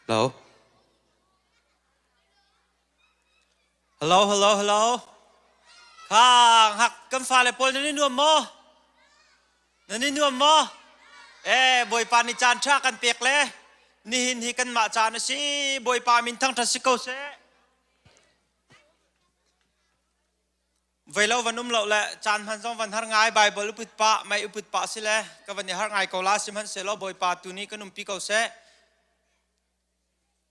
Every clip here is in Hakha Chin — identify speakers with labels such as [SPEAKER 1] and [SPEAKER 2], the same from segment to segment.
[SPEAKER 1] Hello. Hello, hello, hello. Kha hak kan fale pawl nan i nuam maw? Nan i nuam maw? Eh, Bawipa nih caan ṭha kan pek le nihin hi kanmah caan a si. Bawipa min thangṭhat si ko seh. Veilo van um lo le caan hman zong van har ngai Bible uput pah mei uput pah si le ka van i har ngai ko la sihmanhsehlaw Bawipa tu nih kan umpi ko seh.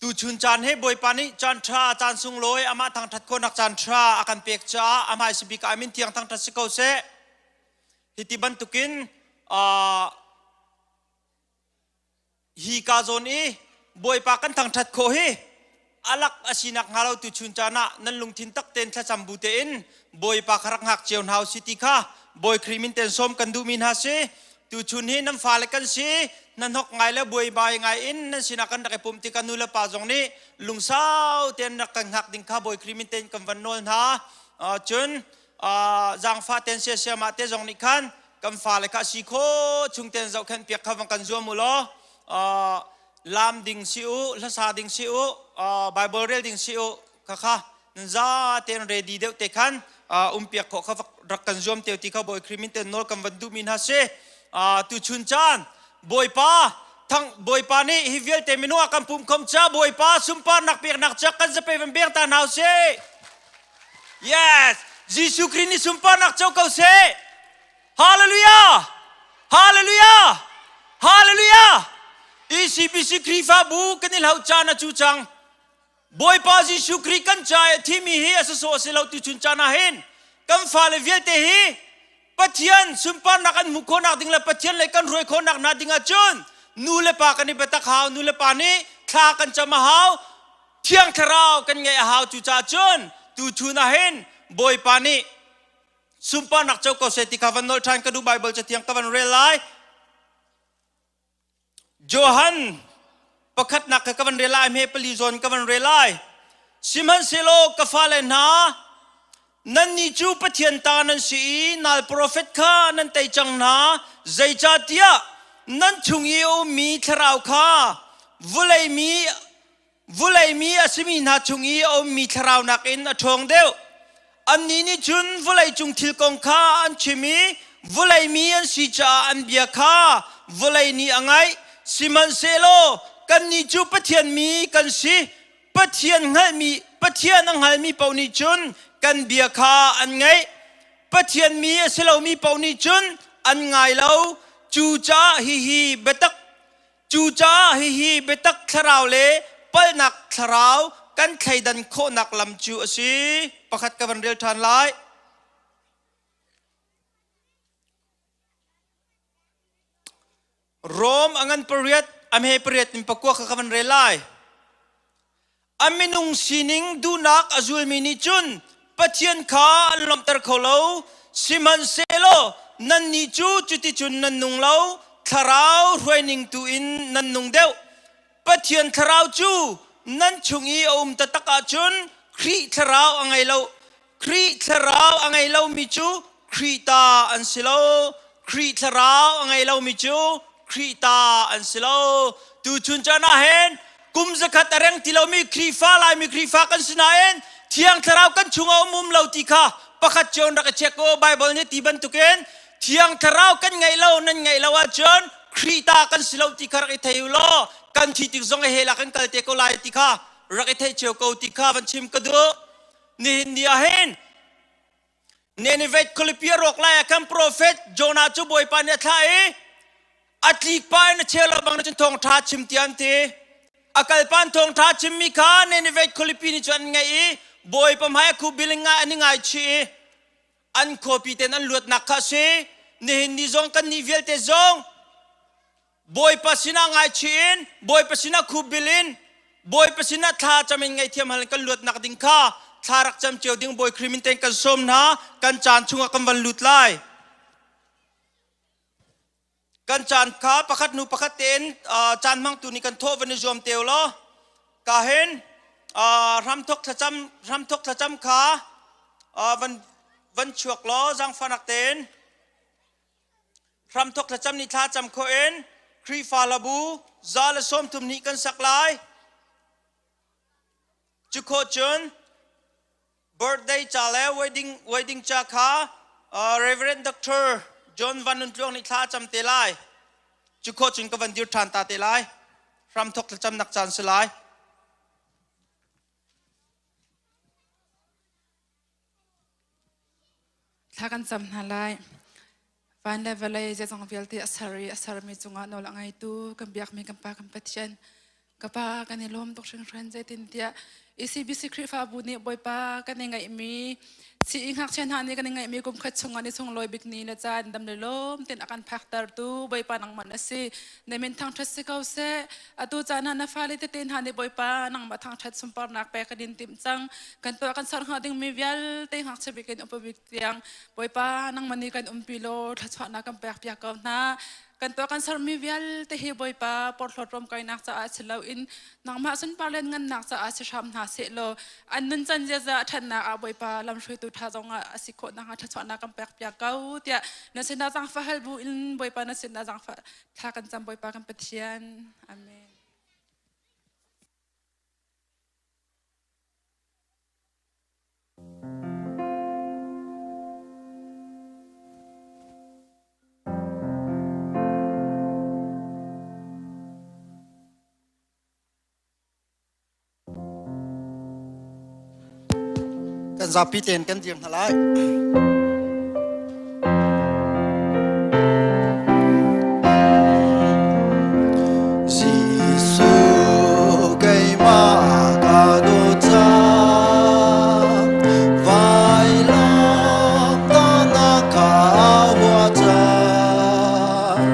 [SPEAKER 1] Tuchun caan he Bawipa nih caan ṭha caan sunglawi amah thangṭhat khawhnak caan ṭha a kan pek caah a hmai bik ah min thiang thangṭhat si ko seh. Hiti bantukin hi ka zawn i Bawipa kan thangṭhat khawh hi alak a sinak hnga lo tuchun caan ah nan lungthin tak tein thlacam bu tein Bawipa kha rak hngak cio hna u si ti kha Bawi Khrih min ten sawm kan duhmi hna si. Tuchun hi nan fale kan si, nan hok ngai le buaibai ngai in nan sinah kan rak i pumh tikah nu le pa zong nih lungsau tein rak kan hngak ding kha Bawi Khrih min tein kan van nawl hna. Cun zaangfah ten siasiam ah te zong nih khan kan fale kha si kho chung ten zohkhenh piak kha vang kan zuam u law lam ding si u hlasa ding si u bible rel ding si u kha kha nan za ten ready deuh te khan um piak khawh kha rak kan zuam teo ti kha bawi Khrih min ten nawl kan van duh mi hna si tu chun caan bawipa thang bawipa nih hi vialte minung a kan pum khom cha bawipa sunparnak peknak cha kan zape van beng ta hna sih Yes! Jesuh Khrih nih sunparnak co ko seh! Hallelujah! Hallelujah! Hallelujah! ECBC Khrihfabu kan i hlau caan a cu cang. Bawipa Jesuh Khrih kan ca i a thimi hi a sawsawh a si lo tuchun caan ah hin kan fale vialte hi Pathian sunparnak an hmuh khawhnak ding le Pathian lei kan hruai khawhnak hna ding ahcun nu le pa kan i biatak hau, nu le pa nih thla kan cam a hau, Thiang Thlarau kan ngeih a hau. Cucaah cun tuchun ah hin Bawipa nih sunparnak co ko seh ti kha van nawl ṭhan ka duh. Baibal cathiang ka van rel lai. Johan pakhatnak kha ka van rel lai, hme pali zawn ka van rel lai. Sihmanhsehlaw ka fale hna, nannih cu Pathian ta nan si i nal profet kha nan tei cang hna, zeicahtiah nan chung i a ummi thlarau kha vawlei mi Vawlei mi a simi hna chung i a ummi thlarau nakin a ṭhawng deuh. Annih nih cun vawleicung thil kong kha an chim i vawlei mi an si caah an bia kha vawlei nih a ngaih. Sihmanhsehlaw kannih cu Pathian mi kan si. Pathian hngalhmi Pathian a hngalmi paoh nih cun kan bia kha an ngaih. Pathian mi a si lomi paoh nih cun an ngai lo. Cucaah hihi biatak Cucaah hihi biatak thlarau le palhnak thlarau kan thleidan khawhnak lam cu a si. Pakhat ka van rel ṭhan lai. Rom a ngan pariat, a hme pariat in pakua kha ka van rel lai. A minung sining duhnak a zulmi nih cun Pathian kha an lawmhter kho lo. Sihmanhsehlaw nannih cu cuticun nan nung lo, thlarau hruaining tu in nan nung deuh. Pathian thlarau cu nan chung i a um taktak ahcun Khrih thlarau a ngei lo. Khrih thlarau a ngei lomi cu Khrih ta an si lo. Khrih thlarau a ngei lomi cu Khrih ta an si lo. Tuchun caan ah hin kum zakhat a reng ti lomi Khrihfa Laimi Khrihfa kan si nain Thiang Thlarau kan chungah um um lo ti kha pakhat cio in rak i check u. Bible nih ti bantukin Thiang Thlarau kan ngeih lo nan ngeih lo ahcun Khrih ta kan si lo ti kha rak i thei u law kan thi tik zong i hell ah kan kal te ko lai ti kha rak i theih cio ko ti kha van chim ka duh. Nihin ni ah hin Nineveh khualipi a rawk lai ah khan profet Jonah cu Bawipa nih a thlah i a tlik pa in a cheu lo bang cun thawngṭha chim tiah an ti. A kalpan thawngṭha chimmi kha Nineveh khualipi nih cun an ngaih i Bawipa hmai a khubil in ngai an i ngaichih i an khuapi ten an luatnak kha a si. Nihin ni zong kannih vialte zong Bawipa sinah ngaichih in Bawipa sinah khupbil in Bawipa sinah thla cam in ngaihthiam hal in kan luatnak ding kha thla rak cam cio ding Bawi Khrih min tein kan sawm hna. Kan caan chungah kan van lut lai. Kan caan kha pakhat hnu pakhat tein caan hmangtu nih kan thawh van i zuam te u law ka hin hramthok thlacam hramthok thlacam kha van van chuak law zaangfahnak tein Hramthok thlacam nih thla cam khawh in Khrihfa labu 132 kan sak lai. Cu khawh cun birthday ca le wedding wedding ca kha Reverend Dr. John Van Nun Tluang nih thla a cam te lai. Cu khawh cun ka van dir ṭhan ta te lai. Hramthok thlacamnak caan si lai.
[SPEAKER 2] Thla kan cam hna lai. Van le vawlei zeizong vialte a ser i a sermi cungah nawl a ngeitu kan biakmi kan Pa kan Pathian ka Pa kan i lawm tuk hringhran zeitintiah ECBC Khrihfabu nih Bawipa kan i ngaihmi sii ngakchia hna nih kan i ngaihmi kum khat chungah ni sunglawi bik ni le caan dam le lawm tein a kan phaktertu Bawipa nangmah na si. Na min thangṭhat si ko seh. Atu caan ah na fale tete hna nih Bawipa nangmah thangṭhat sunparnak pek kan in timh cang. Kan tuah kan ser hnga dingmi vialte ngakchia bik in upa bik tiang Bawipa nangmah nih kan umpi law thluachuahnak kan pek piak ko hna. Kan tuah kan sermi vialte hi Bawipa porhlawt romkainak caah si loin nangmah sunpar le ngannak caah si hram hna seh law an nuncan ziaza a ṭhatnak ah Bawipa lamhruaitu ṭha zongah a si khawh nakhnga thluachuahnak kan pek piak ko tiah na sinah zaangfah hal bu in Bawipa na sinah zaangfah thla kan cam Bawipa kan Pathian. Amen.
[SPEAKER 3] Kan zapi tein kan dir hna lai. Jesuh keimah ka dawt cang, vailam tahnak ka hua cang.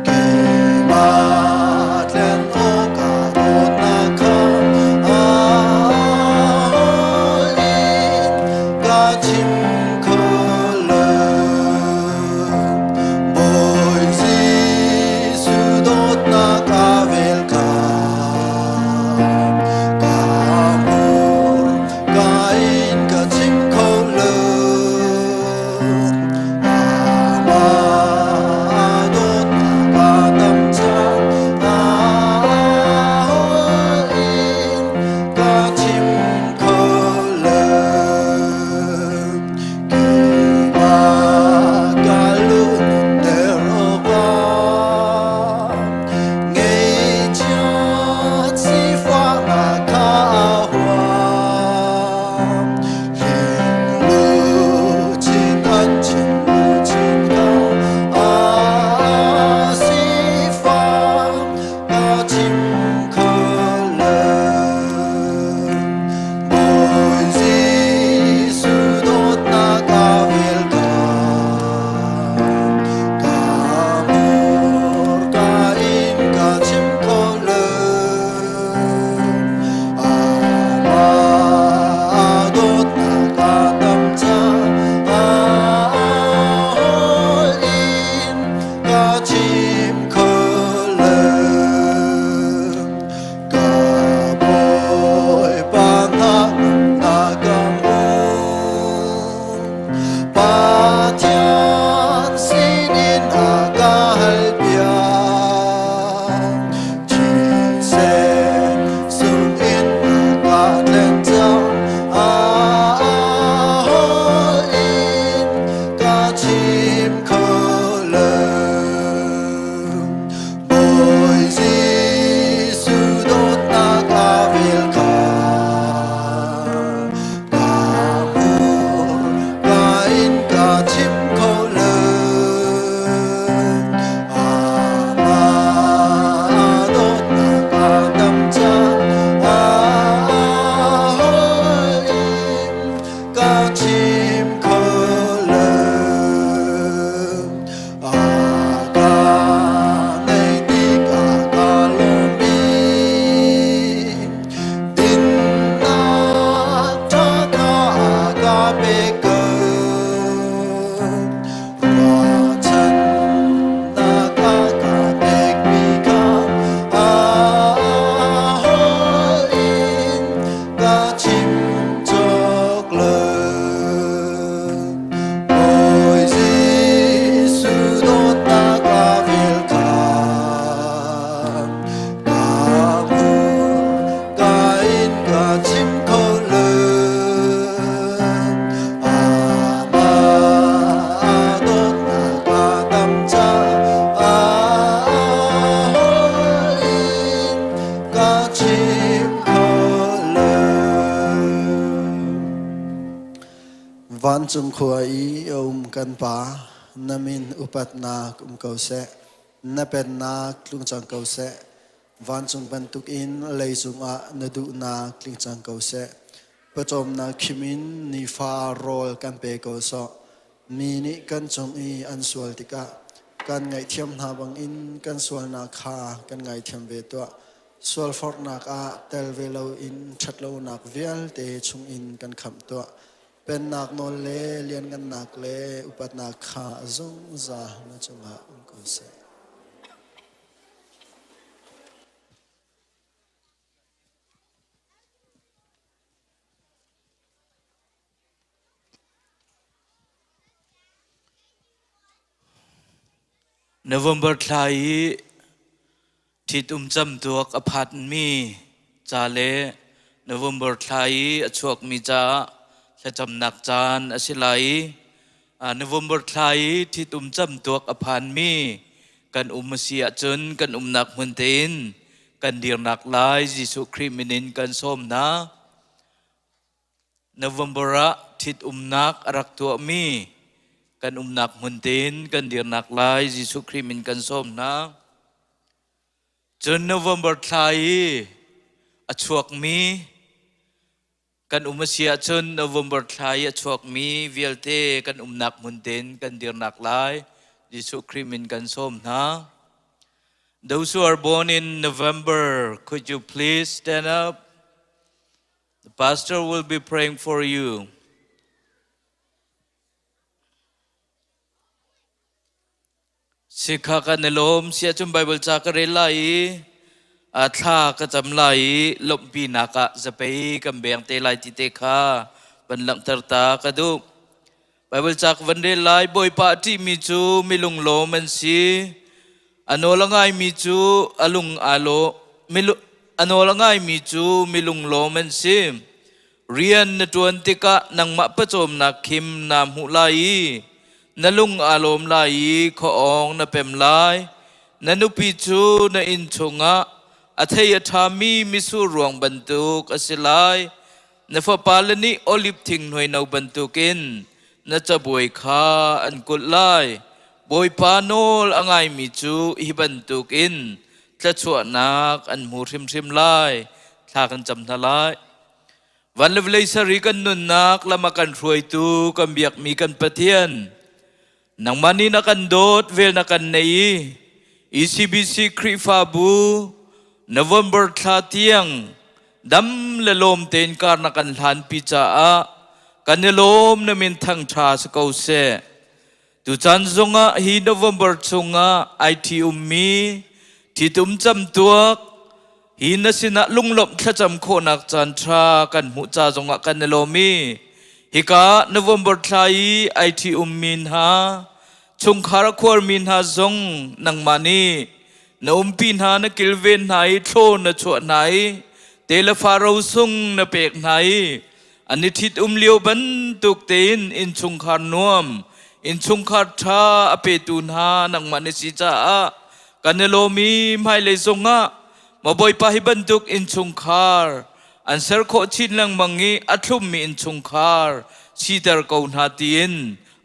[SPEAKER 3] Keimah tlen awkah dawtnak kha a in ka chim kho. Vancung khua i a um kan Pa, na min upatnak um ko seh. Na pennak tlung cang ko seh. Vancung bantukin leicung ah na duhnak tling cang ko seh. Pawcawmnak khim in nifa rawl kan pe ko sawh. Mi nih kan cung i an sual tikah kan ngaihthiam hna bangin kan sualnak kha kan ngaithiam ve tuah. Sualforhnak ah tel ve loin ṭhatlonak vialte chungin kan khamh tuah. Pennak nawl le lianngannak le upatnak kha zungzal na cungah um ko seh.
[SPEAKER 4] November thla i ṭhitum camtuak a phanmi ca le November thla i a chuakmi caah thlacamnak caan a si lai i November thla i ṭhitum camtuak a phanmi kan um a si ahcun kan umnak hmun tein kan dirnak lai Jesuh Khrih min in kan sawm hna. November ah ṭhitumnak a rak tuahmi kan umnak hmun tein kan dirnak lai Jesuh Khrih min kan sawm hna. Cun November thla i a chuakmi kan um a si ahcun November thla i a chuakmi vialte kan umnak hmun tein kan dirnak lai Jesuh Khrih min kan sawm hna. Those who are born in November, could you please stand up? The pastor will be praying for you. Sikha kan i lawm sia cun Bible ca ka rel lai i a thla ka cam lai i lawmhpinak ah zapei kan beng te lai ti te kha van langhter ta ka duh. Bible ca ka van rel lai Bawipa a ṭihmi cu milung lawm an si. A nawl a ngaimi cu a lung aa lawh. A nawl a ngaimi cu milung lawm an si. Rian na ṭuan tikah nangmah pawcawmnak khim naa hmuh lai i na lung aa lawm lai i khuaawng na pem lai. Na nupi cu na inn chungah a thei a ṭhami mitsur ruang bantuk a si lai. Na fapale nih oliv thing hnuaino bantukin na cabuai kha an kulh lai. Bawipa nawl a ngaimi cu hi bantukin thluachuahnak an hmu hrimhrim lai. Thla kan cam hna lai. Van le vawlei sari kan nunnak lam a kan hruaitu kan biakmi kan Pathian, nangmah nih na kan dawt, vel na kan nei i ECBC Khrihfabu November thla tiang dam le lawm tein kar na kan hlanpi caah kan i lawm na min thangṭha si ko seh. Tucaan zongah hi November chungah ai ṭhi-ummi ṭhitum camtuak hi na sinah lunglawmh thlacam khawhnak caan ṭha kan hmuh ca zongah kan i lawm i hika November thla i ai ṭhi-ummi hna chungkhar a khuarmi hna zong nangmah nih na umpi hna na kilven hna i thlaw na chuah hna i te le fa rosung na pek hna i an i ṭhit-um lio bantuk tein innchungkhar nuam innchungkhar ṭha a petu hna nangmah na si caah kan i lawm i hmailei zongah maw Bawipa hi bantuk innchungkhar an ser khawh chin lengmang i a thlummi innchungkhar siter ko hna tiin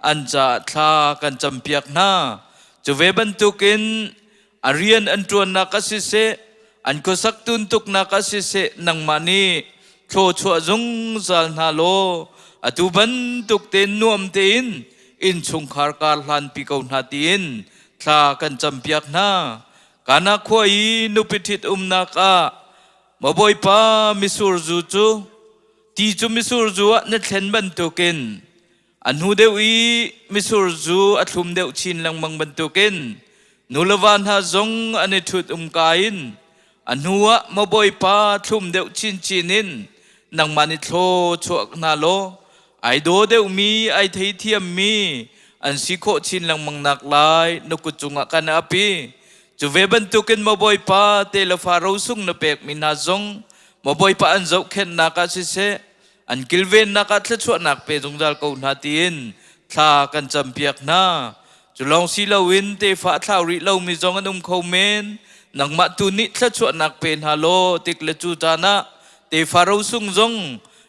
[SPEAKER 4] an caah thla kan campiak hna. Cu ve bantukin a rian an ṭuannak ah siseh, an khuasak tuntuknak ah siseh, nangmah nih thlawchuah zungzal hna law atu bantuk tein nuam tein innchungkhar kar hlanpi ko hna tiin thla kan campiak hna. Kana khua i nupi ṭhit umnak ah maw Bawipa mitsur zu cu ti cu mitsur zu ah na thlen bantukin A hnu deuh i mitsur zu a thlum deuh chin lengmang bantukin nu le va hna zong an i ṭhut um ka in a hnu ah maw Bawipa thlum deuh chinchin in nangmah nih thlaw chuak hna law ai daw deuhmi ai theithiammi an si khawh chin lengmang nak lai na kut cungah kan ap i cu ve bantukin maw Bawipa te le fa rosung na pekmi hna zong maw Bawipa an zohkhenhnak ah siseh an kilvennak ah thluachuahnak pe zungzal ko hna tiin thla kan campiak hna. Cu lawng si loin tefa a thlau rih lomi zong an um kho men. Nangmah tu nih thluachuahnak pe hna law tik le cu caan ah tefa rosung zong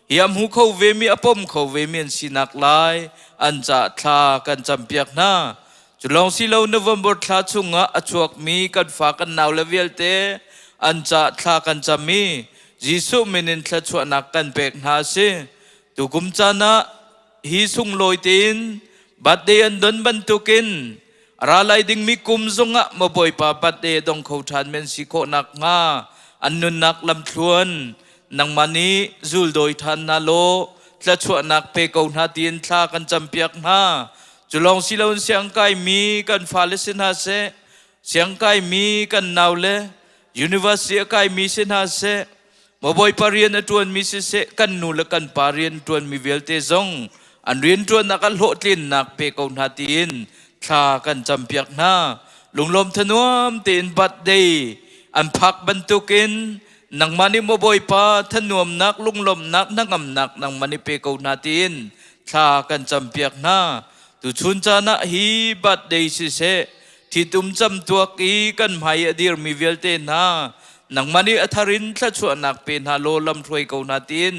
[SPEAKER 4] Hi a hmu kho vemi a pom kho vemi an sinak lai an ca thla kan campiak hna. Cu lawng si lo November thla chungah a chuakmi kan fa kan nau le vialte an ca thla kan cam i Jesuh min in thluachuahnak kan pek hna a si. Tukum caan ah hi sunglawi tein birthday an don bantukin a ra lai dingmi kum zongah maw Bawipa birthday a dong kho ṭhan men si khawh nakhnga an nunnak lamthluan nangmah nih zuldawi ṭhan hna law thluachuahnak pe ko hna tiin thla kan campiak hna. Cu lawng si loin siangkaimi kan fale si hna seh, siangkaimi kan naule, university a kaimi si hna seh, maw Bawipa rian a ṭuanmi siseh, kan nu le kan pa rian ṭuanmi vialte zong an rianṭuannak ah hlawhtlinnak pe ko hna tiin thla kan campiak hna. Lunglawm thanuam tein birthday an phak bantukin nangmah nih maw Bawipa thanuamnak, lunglawmhnak, hnangamnak nangmah nih pe ko hna tiin thla kan campiak hna. Tuchun caan ah hi birthday siseh, ṭhitum camtuak i kan hmai a dirmi vialte hna nangmah nih a thar in thluachuahnak pe hna law lamhruai ko hna tiin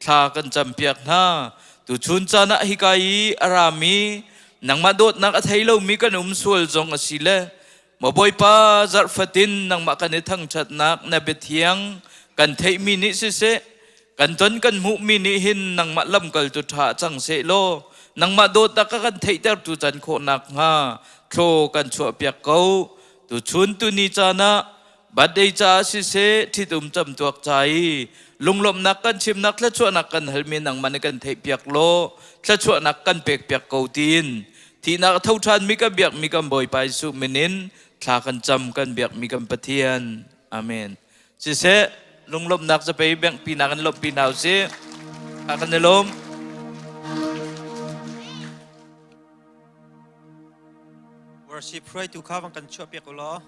[SPEAKER 4] thla kan campiak hna. Tuchun caan ah hika i a rami nangmah dawtnak a thei lomi kan um sual zong a si le maw Bawipa zarh fatin nangmah kan i thangṭhatnak na biathiang kan theihmi nih siseh kan ton kan hmuhmi nih hin nangmah lamkaltu ṭha cang seh law nangmah dawtnak ka kan theihtertu can khawh nakhnga thlaw kan chuahpiak ko. Tuchun tuni caan ah birthday caah siseh ṭhitum camtuak ca i lunglawmhnak kan chimnak thluachuahnak kan halmi nangmah nih kan theihpiak law thluachuahnak kan pekpiak ko tiin thihnak a tho ṭhanmi kan biakmi kan Bawipa Jesuh min in thla kan cam kan biakmi kan Pathian. Amen. Siseh, lunglawmhnak zapei bengpi nak in lawmhpi hna usih. A kan i lawm.
[SPEAKER 1] Worship hruaitu kha van kan chuahpiak u law.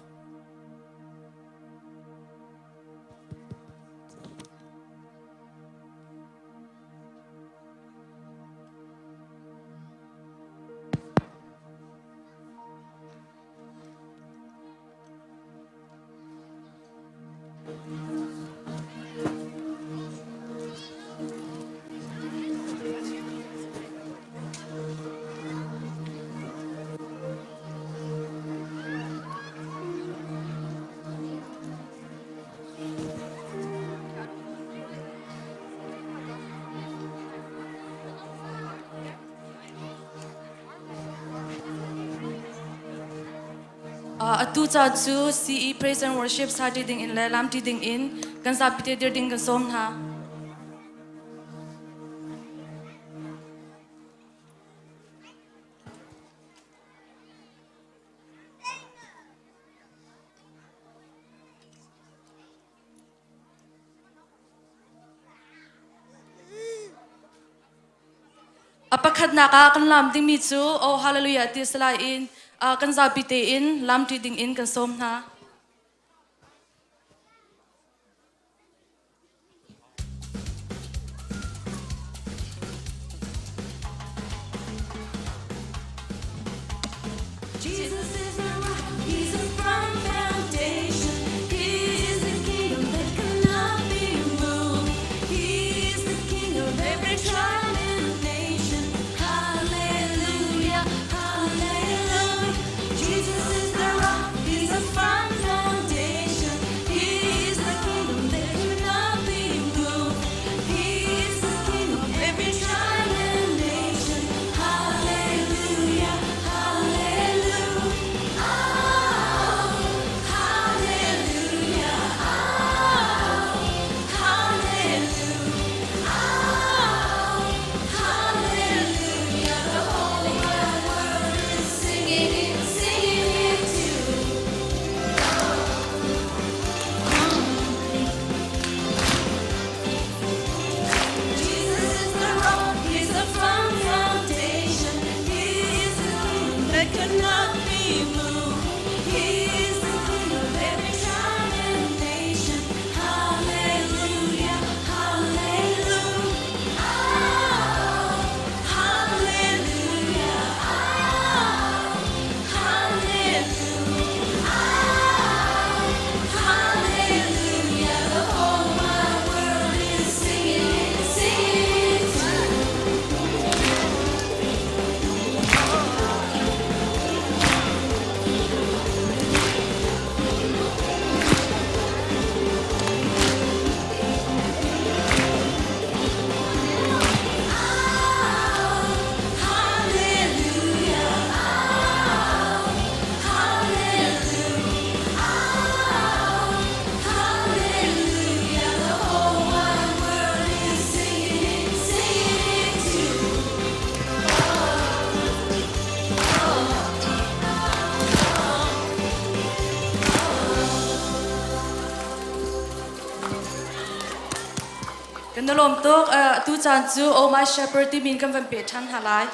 [SPEAKER 5] Atu ca cu CE Praise and Worship sa ṭi ding in le lam ṭi ding in kan zapi te dir ding kan sawm hna. A pakhatnak ah kan lam dingmi cu Oh Hallelujah ti a si lai in kan zapi tein lam ṭi ding in kan sawm hna.
[SPEAKER 6] Jesus is the rock, he's a firm foundation. He is the kingdom that cannot be moved. He is the king of every tribe and nation. Hallelujah, hallelujah. Jesus is the rock, he's a firm foundation. He is the kingdom that cannot be moved. He is the king of every tribe and nation. Hallelujah, hallelujah. Oh, hallelujah. Oh, hallelujah. Oh, hallelujah. The whole wide world is singing it, singing it too. Jesus is the rock, he's the firm foundation. He is the king that cannot be moved. He is the king of every tribe and nation. Hallelujah, hallelujah. Oh, hallelujah. Oh, hallelujah. Oh, hallelujah. The whole wide world is singing it, singing.
[SPEAKER 5] Na lawm tuk. Tu caan cu Oh My Shepherd timi in kan van pe ṭhan hna lai.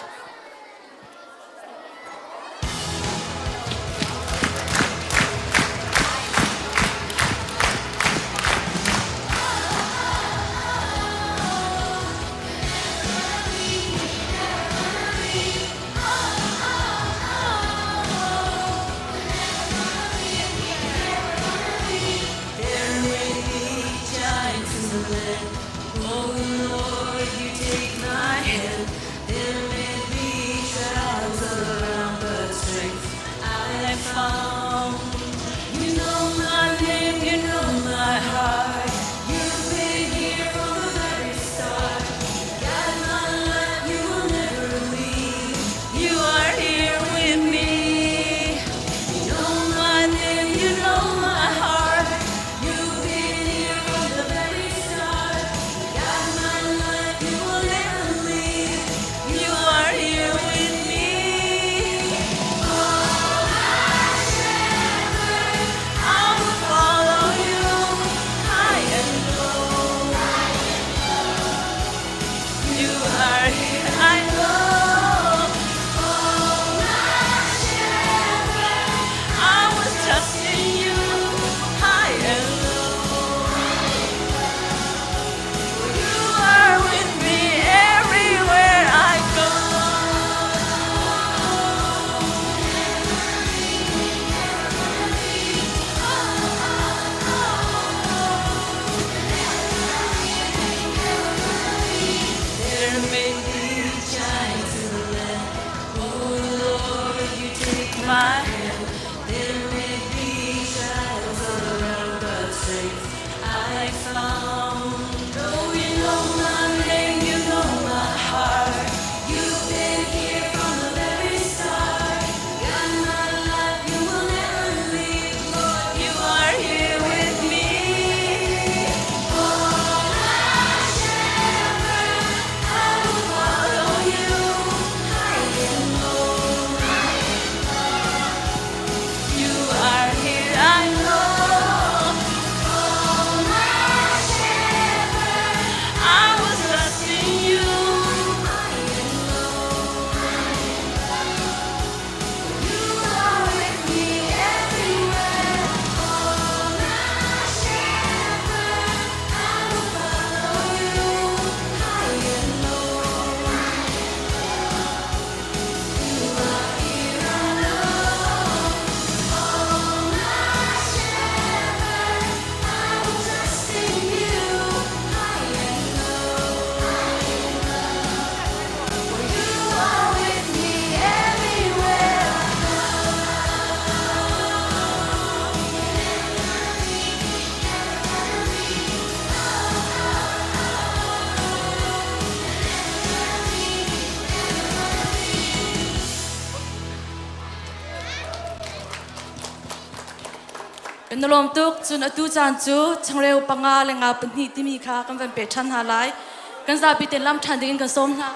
[SPEAKER 6] There may be giants in the land. Oh Lord, you take my hand. There may be trials around, but strength I found. You know my name, you know my heart. You've been here from the very start. Guide my life, you will never leave. You are here with me. You know my name, you know my heart. You've been here from the very start. Guide my life, you will never leave. You are here with me. Oh, my shepherd, I will follow you high and low. You are here, I know. Oh, my shepherd, I was trusting you high and low. You are with me everywhere I go. There may be giants in the land. Oh Lord, you take my hand. There may be trials all around, but strength I found. Oh, you know my name, you know my heart. You've been here from the very start. Guide my life, you will never leave. Lord, you are here with me. Oh, my shepherd, I will follow you high and low. You are here, I know. Oh, my shepherd, I was trusting you high and low. You are with me everywhere. Oh, my shepherd, I will follow you high and low. You are here, I know. Oh, my shepherd, I will trust in you high and low. For you are with me everywhere I go.
[SPEAKER 5] Kan na lawm tuk. Cun atu caan cu changreu panga le nga pahnih timi kha kan van pe ṭhan hna lai. Kan zapi tein lam ṭhan dingin kan sawm hna.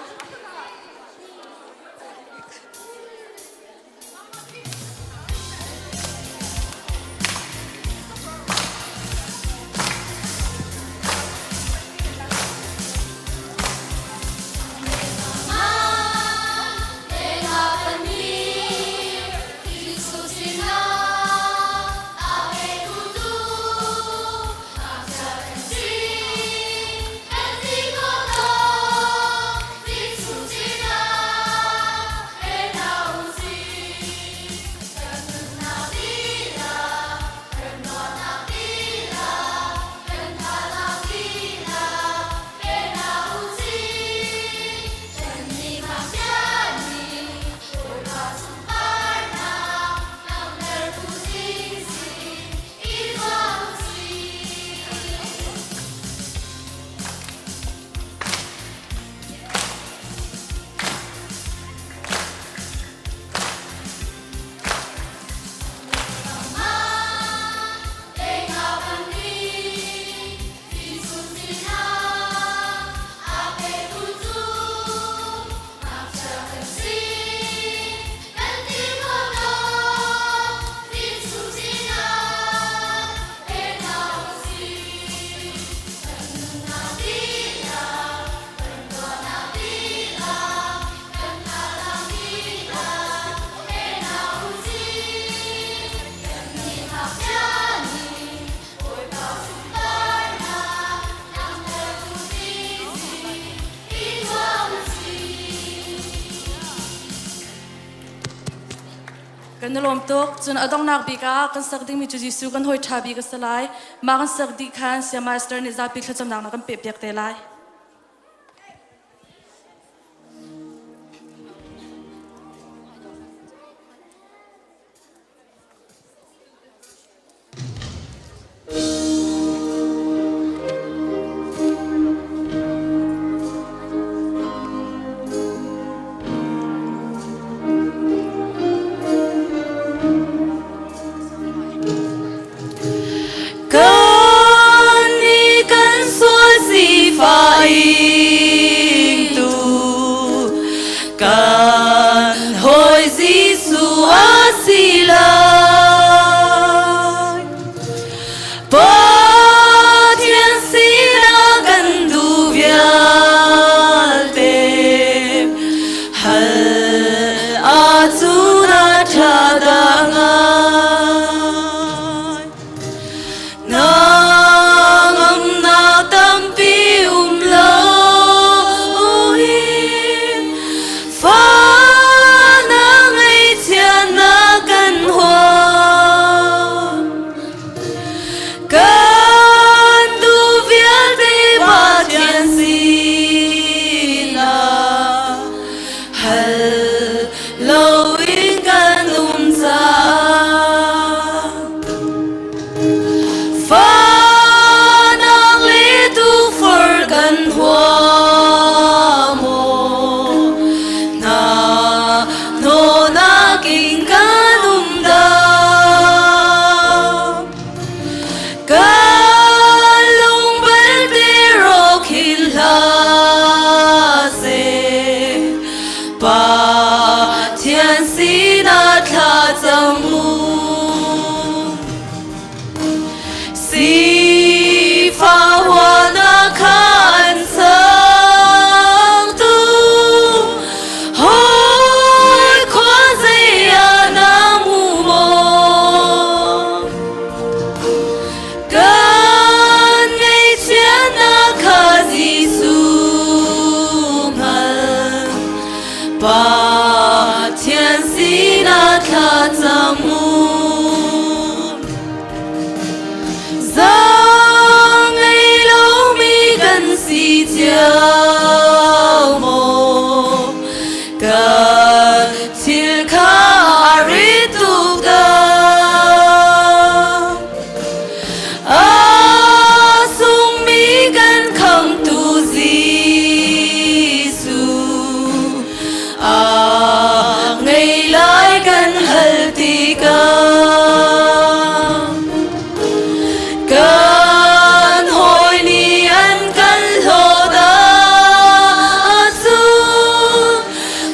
[SPEAKER 5] Kan i lawm tuk. Cun a donghnak bik ah kan sak dingmi cu Jesuh kan hawi ṭha bik a si lai. Mah kan sak dih khan Saya Master nih zapi thlacamnak na kan pehpiak te lai.
[SPEAKER 6] Kan nih kan sual sifah ingtu kan hawi Jesuh a si lai. Pathian sinah kan duh vialte hal ahcun a ṭha dah ngai. Hnangamnak tampi um loin fa na ngaihchiatnak kan huam. Kan duh vialte Pathian sinah hal loin kan um caah. Fanak le tukforh kan huam maw? Hna hnawhnak in kan um dah? Kan lung belte rawk hin hlah seh, Pathian sinah thla cam u. Sifah kha an sangtu hawi khua zei ah na hmu maw? Kan ngaihchiatnak kha Jesuh hngal Pathian sinah thla cam u. Zaang ngei lomi kan si cio maw? Kan thil kha a rit tuk dah. A sungmi kan khamtu Jesuh a ngei lai kan hal tikah. Kan hawi nih an kan hlawt ahcun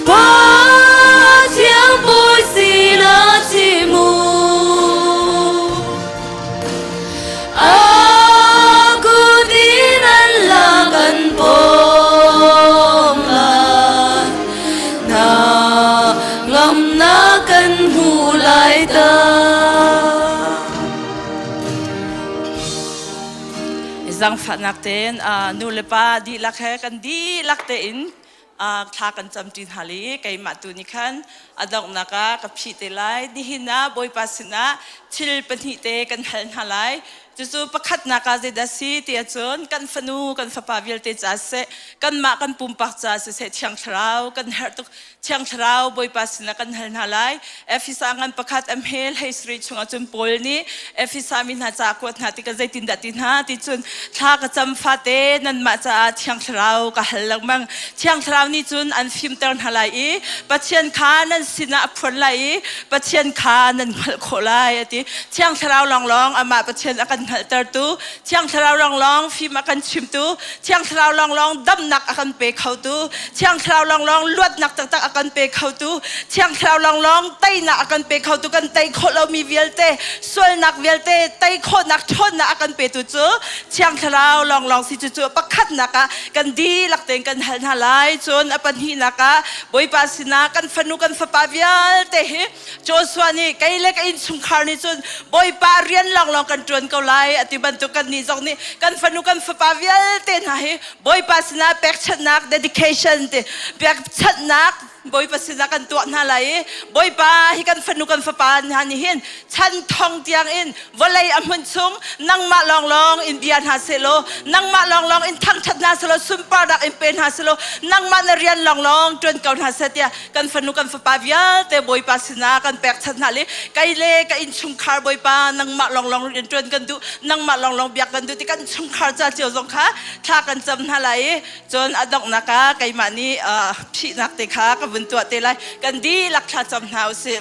[SPEAKER 6] Pathian bawi sinah chim u. A kut in an la kan pawm lai. Na ngamnak kan hmu lai ta.
[SPEAKER 7] Zangfahnak tein nu le pa dihlak he kan dihlak tein thla kan camṭi hna li keimah tu nih khan a donghnak ah ka phih te lai. Nihin ah Bawipa sinah thil pahnih te kan hal hna lai. Cucu pakhatnak ah zeidah si ti ahcun kan fanu kan fapa vialte ca siseh kanmah kan pumpak ca siseh Thiang Thlarau kan herh tuk. Thiang Thlarau Bawipa sinah kan hal hna lai. Efesa ngan pakhat a hmel hei sarih chungah cun Paul nih Efesa mi hna ca a kuat hna tikah zeitindah ti hna ti cun thla ka cam fate nanmah caah Thiang Thlarau ka hal lengmang. Thiang Thlarau nih cun an fimter hna lai i Pathian kha nan sinah a phuan lai i Pathian kha nan hngalh khawh lai a ti. Thiang Thlarau lawnglawng amah Pathian a kan hngalhtertu, Thiang Thlarau lawnglawng fim a kan chimtu, Thiang Thlarau lawnglawng damnak a kan pe khotu, Thiang Thlarau lawnglawng luatnak taktak a kan pe khotu, Thiang Thlarau lawnglawng teinak a kan pe khotu, kan tei khawh lomi vialte, sualnak vialte tei khawhnak ṭhawnnak a kan petu cu Thiang Thlarau lawnglawng si cu cu pakhatnak ah kan dihlak tein kan hal hna lai. Cun a pahnihnak ah Bawipa sinah kan fanu kan fapa vialte hi Joshua nih kei le ka innchungkhar nih cun Bawipa rian lawnglawng kan ṭuan ko lai a ti bantuk kan nih zong nih kan fanu kan fapa vialte hna hi Bawipa sinah pekchanhnak dedication ti pekchanhnak. Bawipa sinah kan tuah hna lai i Bawipa hi kan fanu kan fapa hna nih hin chan thong tiang in vawlei a hmun chung nangmah lawnglawng in bia hna sehlaw nangmah lawnglawng in thangṭhat hna sehlaw sunparnak in pe hna sehlaw nangmah na rian lawnglawng ṭuan ko hna seh tiah kan fanu kan fapa vialte Bawipa sinah kan pekchanh hna le kei le ka innchungkhar Bawipa nangmah lawnglawng rian ṭuan kan duh nangmah lawnglawng biak kan duh ti kan chungkhar ca cio zong kha thla kan cam hna lai i cun a donghnak ah keimah nih phihnak te kha ka vun tuah te lai kan dihlak thla cam hna usih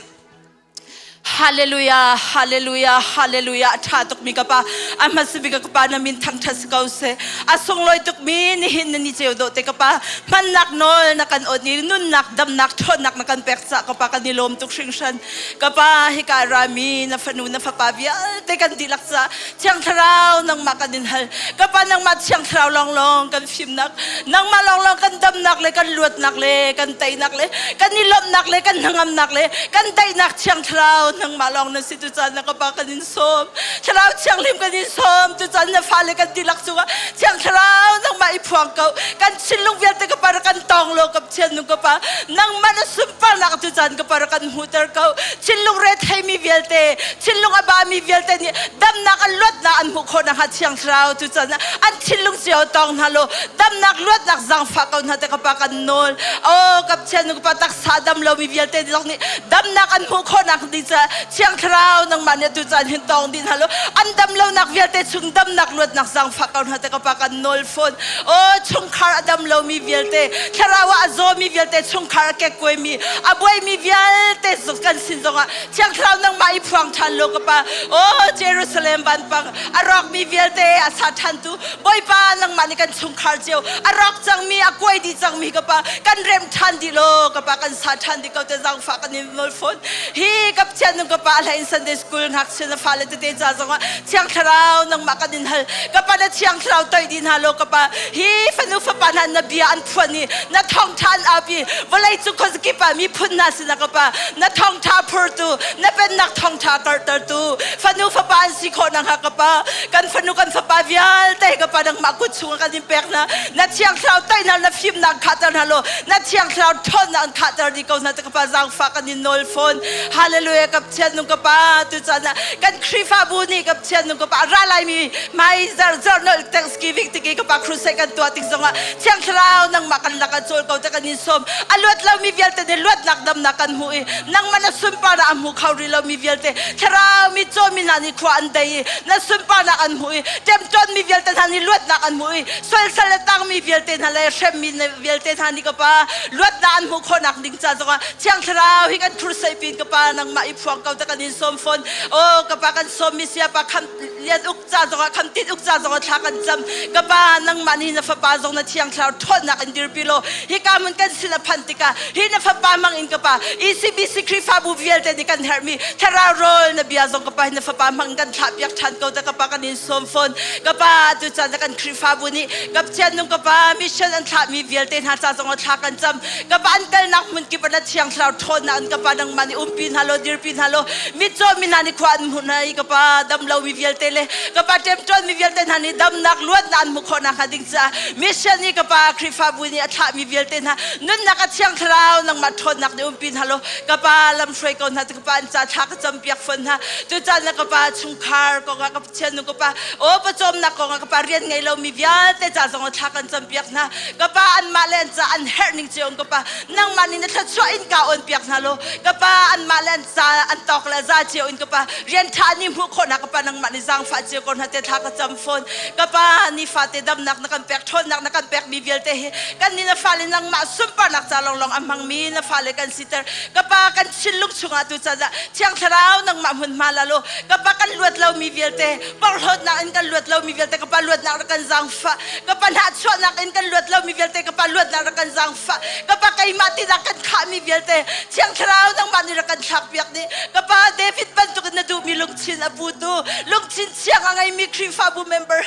[SPEAKER 7] Hallelujah, hallelujah, hallelujah. A ṭha tukmi ka pa, a hmasa bik ka pa na min thangṭhat si ko seh. A sunglawi tukmi nihin na ni ceu dawh te ka pa. Hmannak nawl na kan awt i nunnak, damnak, ṭhawnnak na kan pek cah ka pa kan i lawm tuk hringhran. Ka pa hika rami na fanu na fapa vialte kan dihlak cah Thiang Thlarau nangmah kan in hal. Ka pa nangmah Thiang Thlarau lawnglawng kan fimnak, nangmah lawnglawng kan damnak le kan luatnak le kan teinak le kan i lawmhnak le kan hnangamnak le kan daihnak Thiang Thlarau nangmah lawng na si tucaan na ka pa kan in sawm. Thlarau Thianghlim kan in sawm tucaan na fale kan tilak cungah Thiang Thlarau nangmah i phuang ko. Kan thinlung vialte ka pa kan tawng lo ka Pathian nu ka pa nangmah na sunparnak tucaan ka pa kan hmuhter ko. Thinlung retheimi vialte thinlung a bami vialte nih damnak an luatnak an hmuh khawh nakhnga Thiang Thlarau tu cun an thinlung cio tawng hna law damnak luatnak zaangfah ko hna te ka pa kan nawl oh ka Pathian ka pa taksa dam lomi vialte zong nih damnak an hmuh khawh nak ding caah Thiang Thlarau nangmah nih tu caan hin tawng dih hna law an dam lonak vialte chung damnak luatnak zaangfah ko hna te ka pa kan nawl fawn oh chungkhar a dam lomi vialte thlarau ah a zawmi vialte chungkhar a kekkuaimi a buaimi vialte kan sin zongah Thiang Thlarau nangmah i phuang ṭhan law ka pa. Oh Jerusalem vanpang a rawkmi vialte a sa ṭhantu Bawipa nangmah nih kan chungkhar cio a rawk cangmi a kuai dih cangmi ka pa kan remh ṭhan dih law ka pa kan sa ṭhan dih ko te zaangfah kan in nawl fawn. Hi ka Pathian nung ka pa a hlei in Sunday school ngakchia na fale tete ca zongah Thiang Thlarau nangmah kan in hal. Ka pa na Thiang Thlarau toih dih hna law ka pa hi fanu fapa hna na bia an phuan i na thawngṭha an aupi vawlei cung khuazakip ah miphun hna sinah ka pa na thawngṭha phurtu na pennak thawngṭha karhtertu fanu fapa an si khawh nakhnga ka pa kan fanu kan fapa vialte ka pa nangmah kut chungah kan in pek hna na thiang thlarau taihnak na fimnak khahter hna law na thiang thlarau ṭhawnnak an khahter dih ko hna ka pa zaangfah kan in nawl fawn hallelujah ka Pathian nung ka pa tu caan ah kan Khrihfabu nih ka Pathian nung ka pa ra laimi mai zar zar nol Thanksgiving tiki ka pa crusade kan tuah tik zongah Thiang Thlarau nangmah kan lakah cawl ko te kan in sawm. A luat lomi vialte nih luatnak damnak kan hmuh i nangmah na sunparnak a hmu kho rih lomi vialte Thlarau mi cawmi hna nih khua an dei i na sunparnak an hmuh i ṭemṭawnmi vialte hna nih luatnak an hmuh i sualsal le tangmi vialte hna le hremmi vialte hna nih ka pa luatnak an hmuh khawhnak ding ca zongah Thiang Thlarau hi kan crusade pin ka pa nangmah i phuang ko te kan in sawm fawn. Oh ka pa kan sawmmi sia pa kham lian uk ca zongah kham tit uk ca zongah thla kan cam ka pa nangmah nih na fapa zong na thiang thlarau ṭhawnnak in dirpi law hika hmun kan sin a phanh tikah hi na fapa mang in ka pa ECBC Khrihfabu vialte nih kan herhmi thlarau rawl na bia zong ka pa hi na fapa hmang in kan thlah piak ṭhan ko ta ka pa kan in sawm fawn ka pa tu caan kan Khrihfabu nih ka Pathian nung ka pa mission an thlahmi vialte hna ca zongah thla kan cam ka pa an kalnak hmun kip ah na thiang thlarau ṭhawnnak in ka pa nangmah nih umpi hna law dirpi hna law mitcaw mi hna nih khua an hmuh hna i ka pa damlo mi vialte le ka pa ṭemṭawn mi vialte hna nih damnak luatnak an hmuh khawh nakhnga ding caah mission i ka pa Khrihfabu nih a thlahmi vialte hna nunnak a thiang thlarau nangmah ṭhawnnak nih umpi hna law ka pa lamhruai ko hna ka pa an ca thla ka campiak fawn hna cucaah na ka pa chungkhar kongah ka Pathian nu ka pa aw pawcawmnak kongah ka pa rian ngei lomi vialte ca zong thla kan campiak hna ka pa anmah le an ca an herh ning cio ka pa nangmah nih na thluachuah in ka on piak hna law ka pa anmah le an ca an tawk le za cio in ka pa rian ṭha ni hmuh khawhnak ka pa nangmah nih zaangfah cio ko hna te thla ka cam fawn ka pa nifate damnak na kan pek ṭhawnnak na kan pekmi vialte hi kan nih na fale nangmah sunparnak ca lawnglawng a hmangmi na fale kan siter ka pa kan thinlung chungah tu caan ah thiang thlarau nangmah hmunhma la law ka pa kan luat lomi vialte porhlawtnak in kan luat lomi vialte ka pa luatnak rak kan zaangfah ka pa hnahchuahnak in kan luat lomi vialte ka pa luatnak rak kan zaangfah ka pa keimah tinak kan khahmi vialte thiang thlarau nangmah nih rak kan thlakpiak dih ka pa David bantukin na duhmi lungthin a putu lungthin thiang a ngeimi Khrihfabu member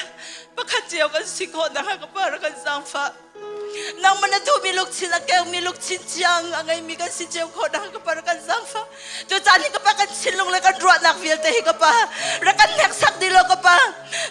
[SPEAKER 7] pakhat cio kan si khawh nakhnga ka pa rak kan zaangfah nangmah na duhmi lungthin a keumi lungthin thiang a ngeimi kan si cio khawh nakhnga ka pa rak kan zaangfah Cucaah ni ka pa kan thinlung le kan ruahnak vialte hi ka pa rak kan hneksak dih law ka pa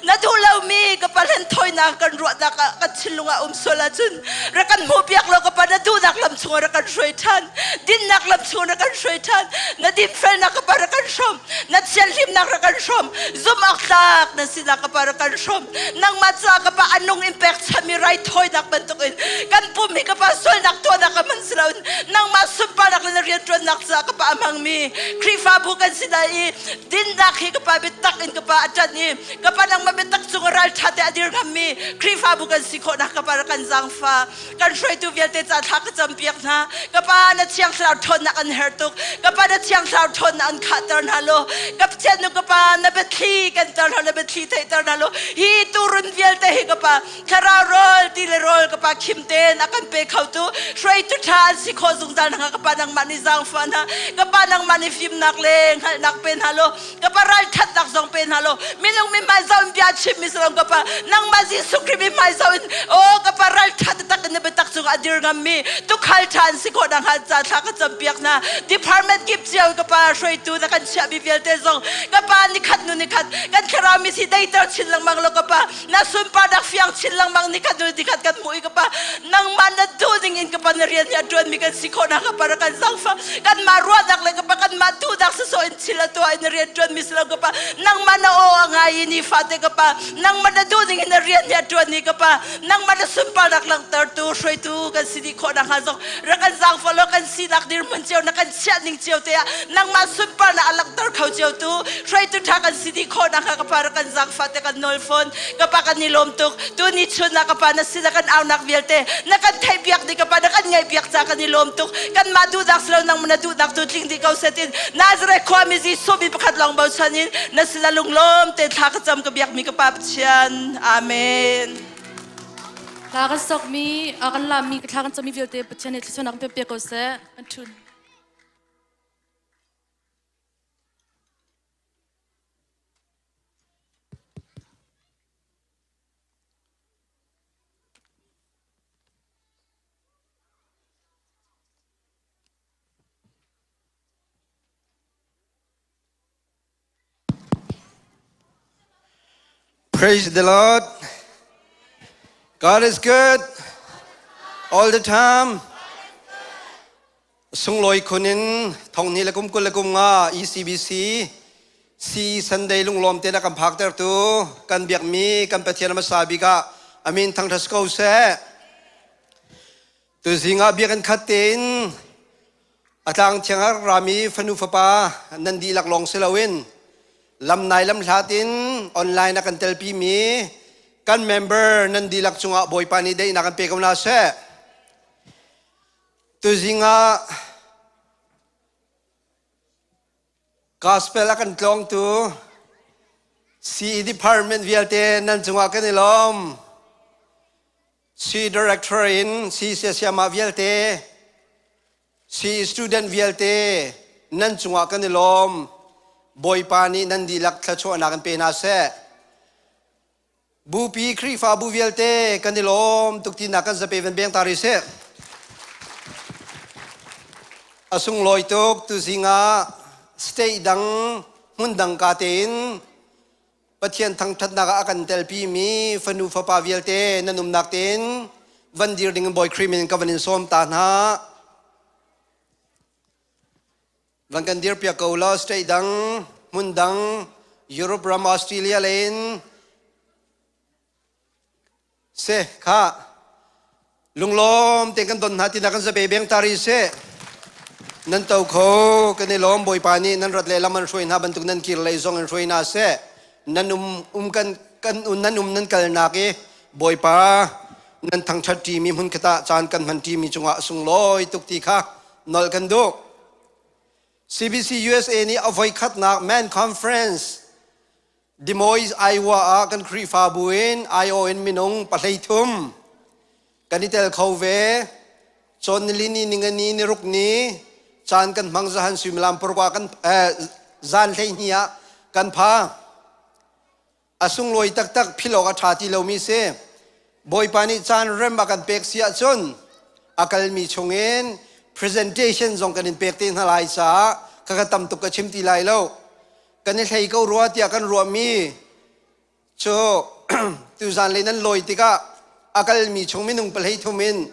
[SPEAKER 7] na duh lomi ka pa hlen thawi. raithawinak kan ruahnak ah kan thinlung ah um sual ahcun rak kan hmuhpiak law ka pa na duhnak lam chungah rak kan hruai ṭhan. Dinnak lam chungah rak kan hruai ṭhan. Na dinfelnak ka pa rak kan hrawm. Na thianhlimnak rak kan hrawm. Zumh awk tlak na sinak ka pa rak kan hrawm. Nangmah ca ka pa a nung in pekchanmi raithawinak bantukin kan pum hi ka pa sualnak tuahnak a hman si loin nangmah sunparnak le na rianṭuannak caah ka pa a hmangmi Khrihfabu kan si lai i dinnak hi ka pa biatak in ka pa a ṭanh i ka pa nangmah biatak cung ralṭha te a dir ngammi Khrihfabu kan si khawhnak ka pa rak kan zaangfa kan hruaitu vialte ca thla ka campiak hna ka pa na thiang thlarau ṭhawnnak an her tuk ka pa na thiang thlarau ṭhawnnak an khahter hna law ka Pathian nu ka pa na biathli kan ter hna na biathli theihter hna law hi turun vialte hi ka pa thlarau rawl ti le rawl ka pa khim tein a kan pe kho tu hruaitu ṭha an si khawh zungzal hna ka pa nangmah nih zaangfah hna ka pa nangmah nih fimnak le hngalhnak pe hna law ka pa ralṭhatnak zong pe hna law minung mi hmai zoh in bia chim mi si lo ka pa nangmah Jesuh Khrih mi hmai zoh in aw ka pa ralṭha taktak in na biatak cungah a dir ngammi tukhal ṭha an si khawh nakhnga ca thla ka campiak hna department kip cio ka pa hruaitu na kan chiahmi vialte zong ka pa nikhat nu nikhat kan thlarau mi si deiter chin lengmang lo ka pa na sunparnak fiang chin lengmang nikhat nu nikhat kan hmuh i ka pa nangmah na duh ding in ka pa na rian hi a ṭuanmi kan si khawh nakhnga pa kan zangfah kanmah ruahnak le ka pa kanmah duhnak sawsawh in thil a tuah in na rian ṭuanmi si lo ka pa nangmah na aw a ngai i nifate ka pa nangmah na duh ding in na rian hi a ṭuan i ka pa nangmah na sunparnak langhtertu hruaitu kan si dih khawh nakhnga zong rak kan zaangfah law kan sinak dirhmun cio na kan chiah ning cio te ah nangmah sunparnak a langhter kho cio tu hruaitu ṭha kan si dih khawh nakhnga ka pa rak kan zaangfah te kan nawl fawn ka pa kan i lawm tuk tu ni chun ah ka pa na sin ah kan aunak vialte na kan theihpiak dih ka pa na kan ngaihpiak ca kan i lawm tuk kanmah duhnak si lo nangmah na duhnak tu tling dih ko setin Nazareth khuami Jesuh mi pakhat lawng bochan in na sin ah lunglawm te thla ka cam ka biakmi ka pa Pathian amen
[SPEAKER 5] Thla kan sokmi kan lammi thla kan cammi vialte Pathian nih thluachuahnak kan pe ko seh kan ṭhun.
[SPEAKER 8] Praise the Lord. God is good all the time. Sunglawi khun in thong ni le kum kul le kum nga ECBC C Sunday lunglawm te na kan phak tertu kan biakmi kan Pathian hmasa bik ah amin thangṭhat ko seh. Tuzing ah biakinn khat tein a tlang thiang ah rami fanu fapa nan dihlak lawng si loin lam nai lam hlat in online a kan telpi mi kan member nan dihlak cungah Bawipa nih daihnak an pe ko hna seh. Tuzing ah Gospel a kan tlawngtu CE department vialte nan cungah kan i lawm. C director in C siasiama vialte, C student vialte nan cungah kan i lawm. Bawipa nih nan dihlak thluachuahnak in pe hna seh. Bupi Khrihfabu vialte kan i lawm tuk tinak kan zape van beng ta rih seh. A sunglawi tuk tuzing ah state dang hmun dang ka tein Pathian thangṭhatnak ah a kan telpimi fanu fapa vialte nan umnak tein van dir ding in Bawi Khrih min ka van in sawm ta hna. Van kan dir piak ko law state dang, hmun dang, Europe ram, Australia lein Se kha lunglawm te kan don hna tina kan zabe beng tari se nan to kho kan i lawm bawipa nih nan rat le lam an hruai hna bantuk nan kir lei zong an hruai hna se nan um um kan kan nan um nan kal nak i bawipa nan thangthat ṭi mi hmun khata caan kan hman ṭi mi cungah sunglawi tuk ti kha nol kan duh CBC USA nih a voi khatnak man conference Des Moines, Iowa ah kan Khrihfabu in IO in minung pahlei thum kan i tel kho ve. Cawn nili ni ningani ni ruk ni caan kan hmang zahan suimilam paruk ah kan zan 12 ah kan pha. A sunglawi taktak philh awk a ṭha ti lomi si. Bawipa nih caan rem a kan pek si ahcun a kalmi chungin presentation zong kan in pek te hna lai caah ka tam tuk ka chim ti lai lo. Kan i hlei ko rua tiah kan ruahmi cu. Tuzan le nan lawi tikah a kalmi chung minung palhei thum in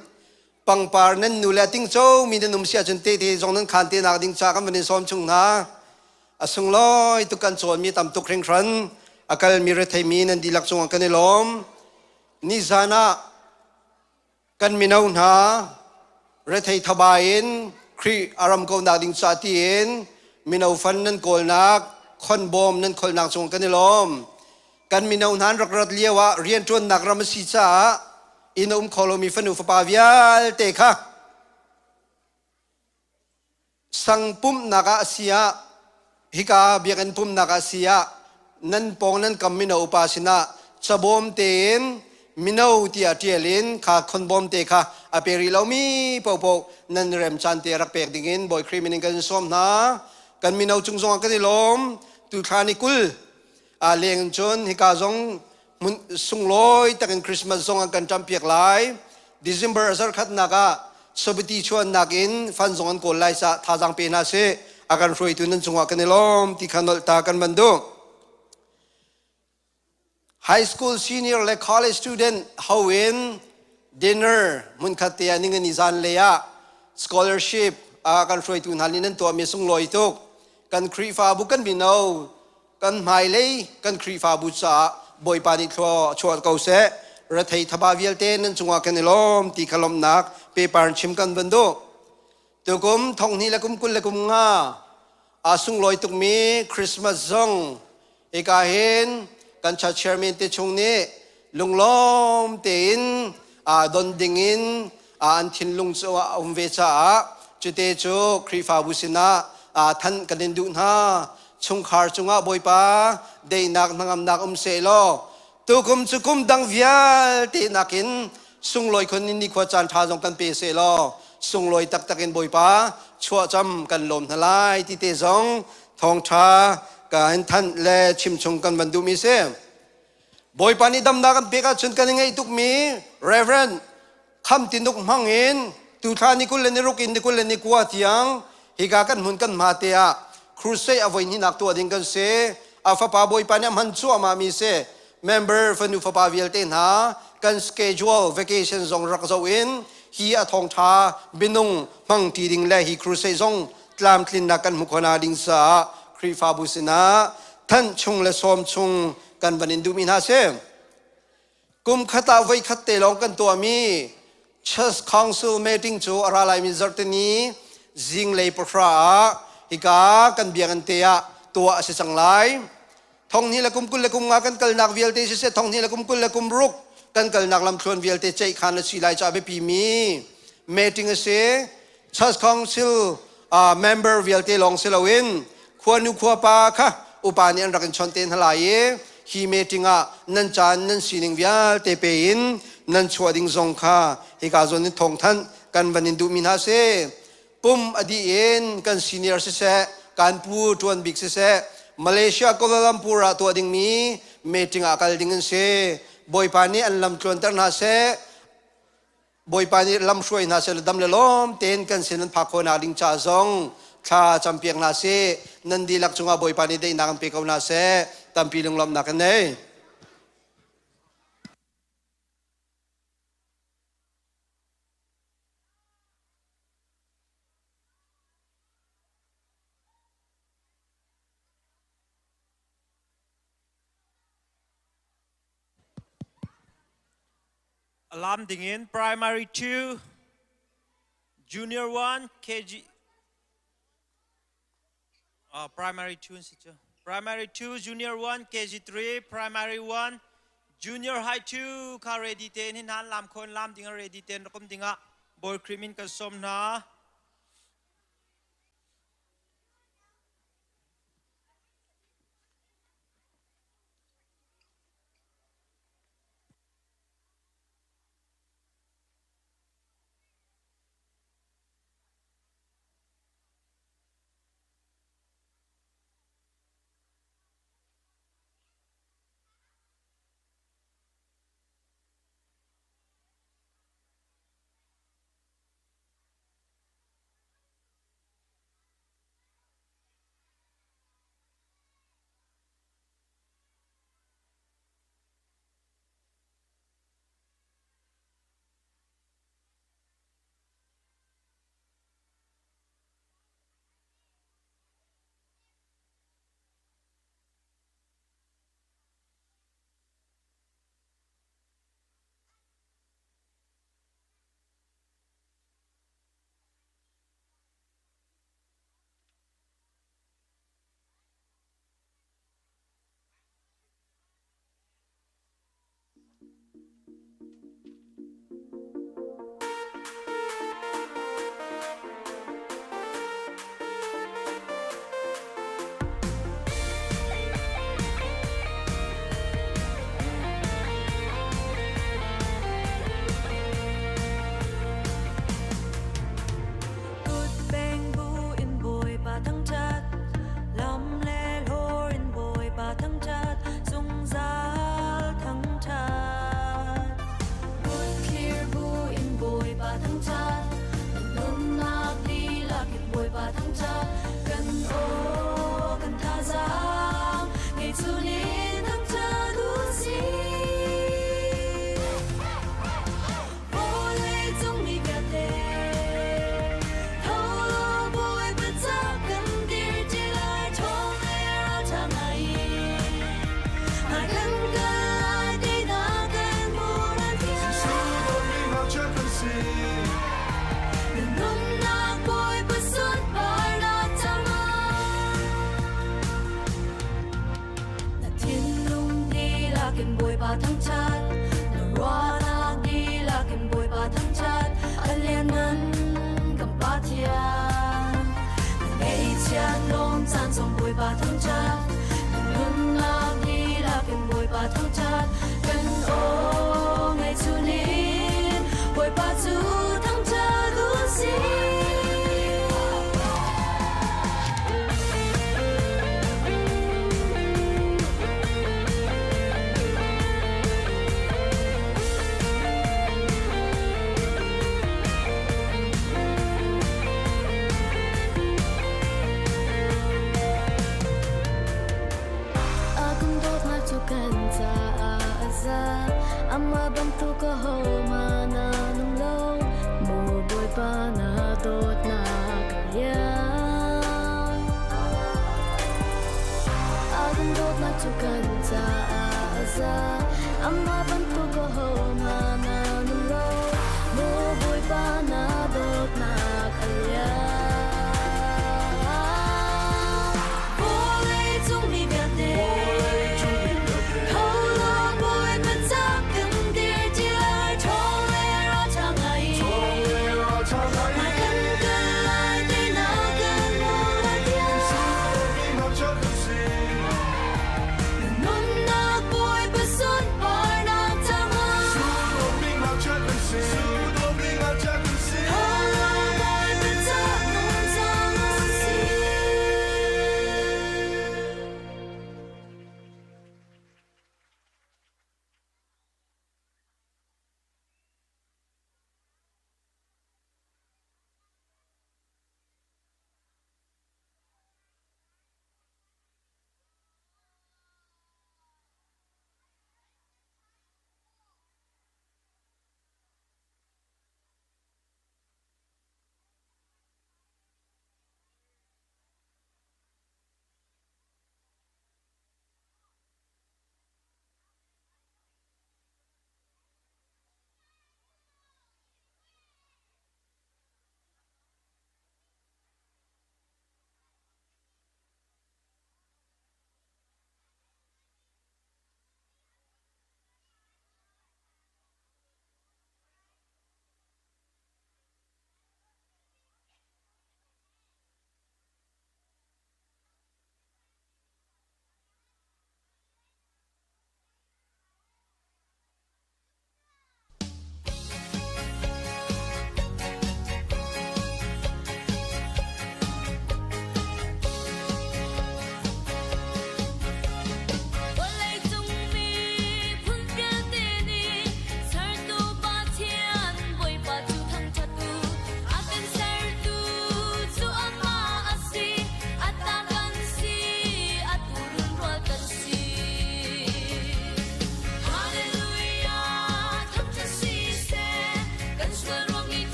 [SPEAKER 8] pangpar nan nu le tingco mi nan um si ahcun tehte zong nan khan te nak ding ca kan van in sawm chung hna. A sunglawi tuk kan cawnmi tam tuk hringhran. A kalmi retheimi nan dihlak cungah kan i lawm. Nizan ah kan mino hna rethei thaba in Khrih a ram ko nak ding ca tiin mino fan nan kawlnak khonbawm nan kholnak cung kan i lawm. Kan mino hna an rak rat lio ah rianṭuannak ram a si caah inn a um kho lomi fanu fapa vialte kha Sang pumhnak ah a si ah, hika biakinn pumhnak ah a si ah, nan pawng nan kam mino upa sinah cabawm tein mino tiah ṭial in kha khonbawm te kha a pe rih lomi paohpaoh nan rem caan te rak pek dingin Bawi Khrih min in kan in sawm hna. Kan mino cung zongah kan i lawm. Tuthla ni 20 a leng in cun hika zong hmun sunglawi takin Christmas zong an kan ṭampiak lai. December zarkhatnak ah Sabati chuannak in fan zong an kawl lai ca thazaang pe hna sih. A kan hruaitu nan cungah kan i lawm ti kha nolh ta kan van duh. High school senior le college student ho in dinner hmunkhat te ah ningani zan lei ah scholarship a kan hruaitu hna nih nan tuahmi sunglawi tuk. Kan Khrihfabu kan mino kan hmailei kan Khrihfabu caah Bawipa nih thlua chuah ko seh. Rethei thaba vialte nan cungah kan i lawm ti kha lawmhnak pepar chim kan van duh. Tukum thonghnih le kum 25 aa sunglawi tukmi Christmas zong hika hin kan church chairman te chung nih lunglawm tein aa don dingin an thinlung cu a um ve caah cute cu Khrihfabu sinah than kan in duh hna. Chungkhar cungah Bawipa daihnak hnangamnak um seh law tukum cu kum dang vialte nakin sunglawi khun in nikhua caan ṭha zong kan pe seh law sunglawi taktak in Bawipa chuahcam kan lawm hna lai ti te zong thawngṭha ka in thanh le chimchung kan van duhmi si. Bawipa nih damnak kan pek ahcun kan i ngaih tukmi Reverend Kham Tinuk hmang in tuthla ni 26 in ni 29 tiang hika kan hmun kan hma te ah crusade a voi hnihnak tuah ding kan si. A fapa Bawipa nih a hman cuahmah mi si. Member fanu fapa vialte hna kan schedule vacation zong rak zoh in hi a thawngtha minung hmang ti ding le hi crusade zong tlamtlinnak kan hmu khona ding caah Khrihfabu sinah thanh chung le sawm chung kan van in duhmi hna si. Kum khat ah voi khat te lawng kan tuahmi Church Council meeting cu a ra laimi zarhteni zinglei pahra ah hika kan biakinn te ah tuah a si cang lai. Thonghnih le kum 25 kan kalnak vialte siseh thonghnih le kum 26 kan kalnak lamthluan vialte ceihkhan a si lai caah biapi mi meeting a si. Church Council uh, member vialte lawng si loin khuanu khuapa kha upa nih an rak in chawnh te hna lai i hi meeting ah nan caan nan sining vialte pe in nan chuah ding zong kha hika zawn in thawngthanh kan van in duhmi hna si. Pum a dih in kan senior siseh kan pu tuan bik siseh Malaysia Kuala Lumpur ah tuah dingmi meeting ah kal ding an si. Bawipa nih an lam tluanter hna seh. Bawipa nih lamhruai hna seh dam le lawm tein kan sin an phak khawh nak ding ca zong thla campiak hna sih. Nan dihlak cungah Bawipa nih daihnak an pe ko hna seh. Tampi lunglawmhnak kan nei.
[SPEAKER 1] Alam dingin primary 2 junior 1 KG uh, primary 2 si cu primary 2 junior 1 KG 3 primary 1 junior high 2 kha ready te hin han lam khon lam ding ready ten rakum dinga boy krimin kan som hna.
[SPEAKER 6] thangṭhat. Na ruahnak dihlak in Bawipa thangṭhat. A lianngan kan Pathian. Na ngeihchiat lawm caan zong Bawipa thangṭhat. Na nunnak dihlak in Bawipa thangṭhat. Kan aw ngaih chungin Bawipa cu thangṭhat u sih. A kan dawtnak cu kan caah a za. Amah bantuk ahohmanh an um lo. Maw Bawipa na dawtnak a lian. A kan dawtnak cu kan caah a za. Amah bantuk ahohmanh an um lo. Maw Bawipa na dawtnak a lian. Vawleicung mi vialte, tho law Bawipa ca kan dir ṭi lai, ṭhawng le ralṭha ngai. Hmai kan kal lai, teinak kan hmu lai tiah. Na nunnak Bawipa sunparnak caah. Tho law.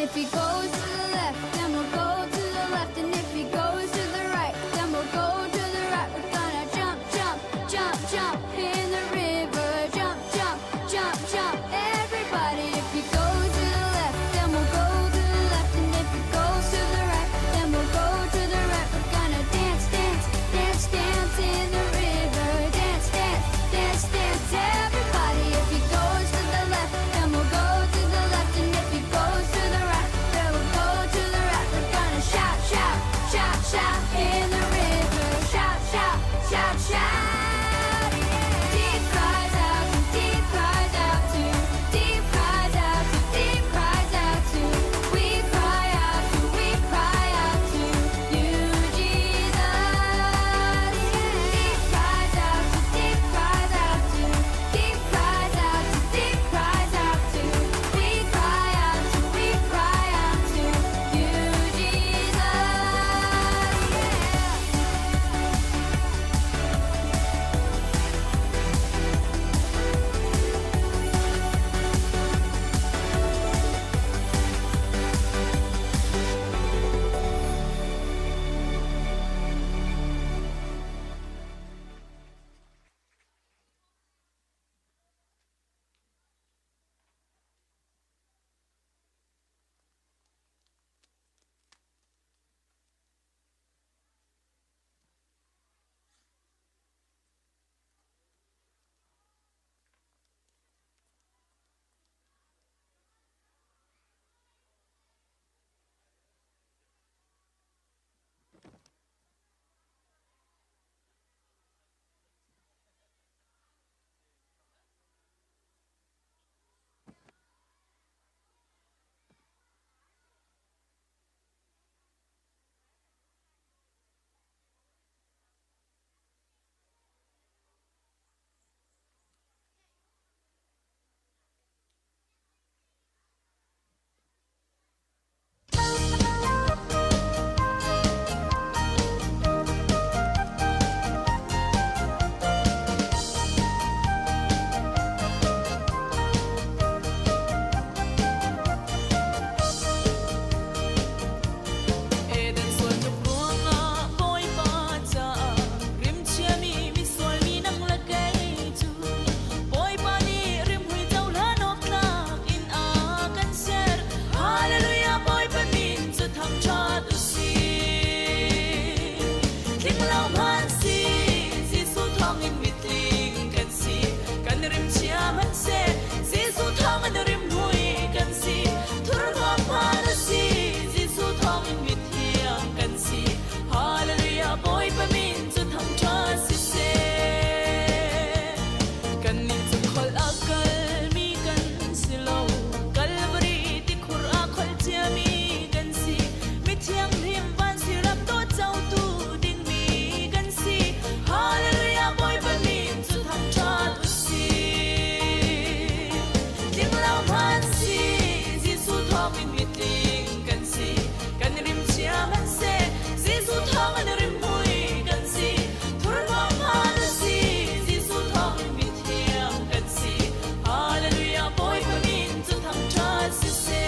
[SPEAKER 6] If he goes to the left, then we'll go to the left. And if he goes to the right, then we'll go to the right. We're gonna jump, jump, jump, jump in the river. Jump, jump, jump, jump. Everybody, if he goes to the left, then we'll go to the left. And if he goes to the right, then we'll go to the right. We're gonna dance, dance, dance, dance in the river. Dance, dance, dance, dance. Everybody, if he goes to the left, then we'll go to the left. And if he goes to the right, then we'll go to the right. We're gonna shout, shout, shout, shout in the river. Shout, shout, shout, shout. Deep cries out to, deep cries out to, deep cries out to, deep cries out to. We cry out to, we cry out to you, Jesus. Deep cries out to, deep cries out to, deep cries out to, deep cries out to. We cry out to, we cry out to you, Jesus. Yeah.
[SPEAKER 9] Eden sual tuk ruangah Bawipa caah rimchiami misual mi nang le kei cu Bawipa nih rimhmui cohlan awk tlak in a kan ser. Hallelujah Bawipa min cu thangṭhat u sih. Tling lo hmanh si Jesuh thawngin mitling kan si. Kan rimchia hmanhseh Jesuh thawngin rimhmui kan si. Thurhnawm hmanh a si Jesuh thawngin mithiang kan si. Hallelujah Bawipa min cu thangṭhat siseh. Kannih cu kholh a kalmi kan si lo. Kalvari tikhur ah kholh ciami kan si. Mithianghlim van siram dawt cotu dingmi kan si. Hallelujah Bawipa min cu thangṭhat u sih. Tling lo hmanh si Jesuh thawngin mitling kan si. Kan rimchia hmanhseh Jesuh thawngin rimhmui kan si. Thurhnawm hmanh a si Jesuh thawngin mithiang kan si. Hallelujah Bawipa min cu thangṭhat siseh.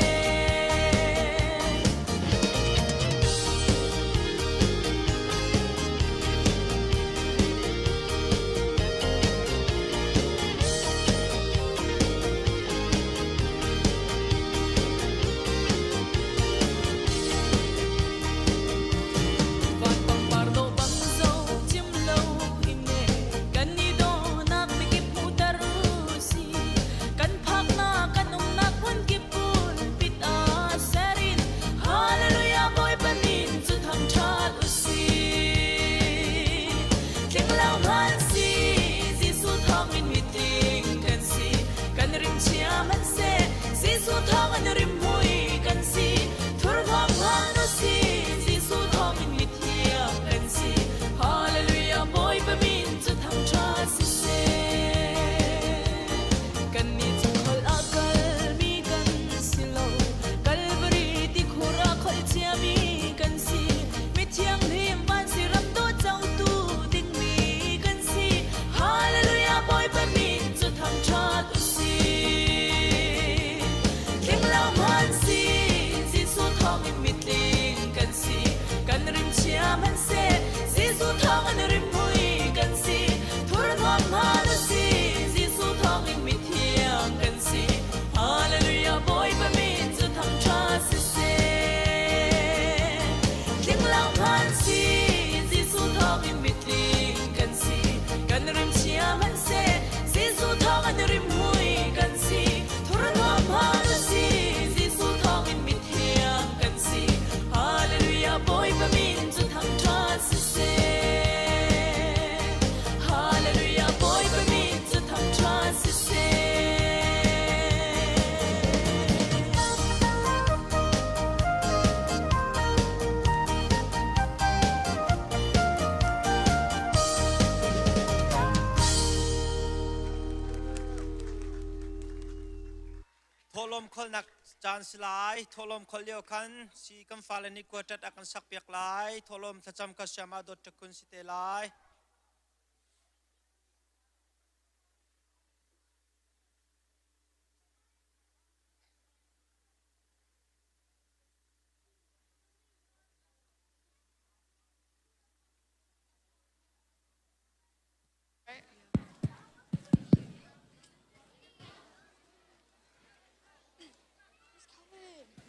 [SPEAKER 1] caan si lai. Thawhlawm kholh lio khan si kan fale nih quartet a kan sakpiak lai. Thawhlawm thlacam ka siam ah dawt ṭakhun si te lai.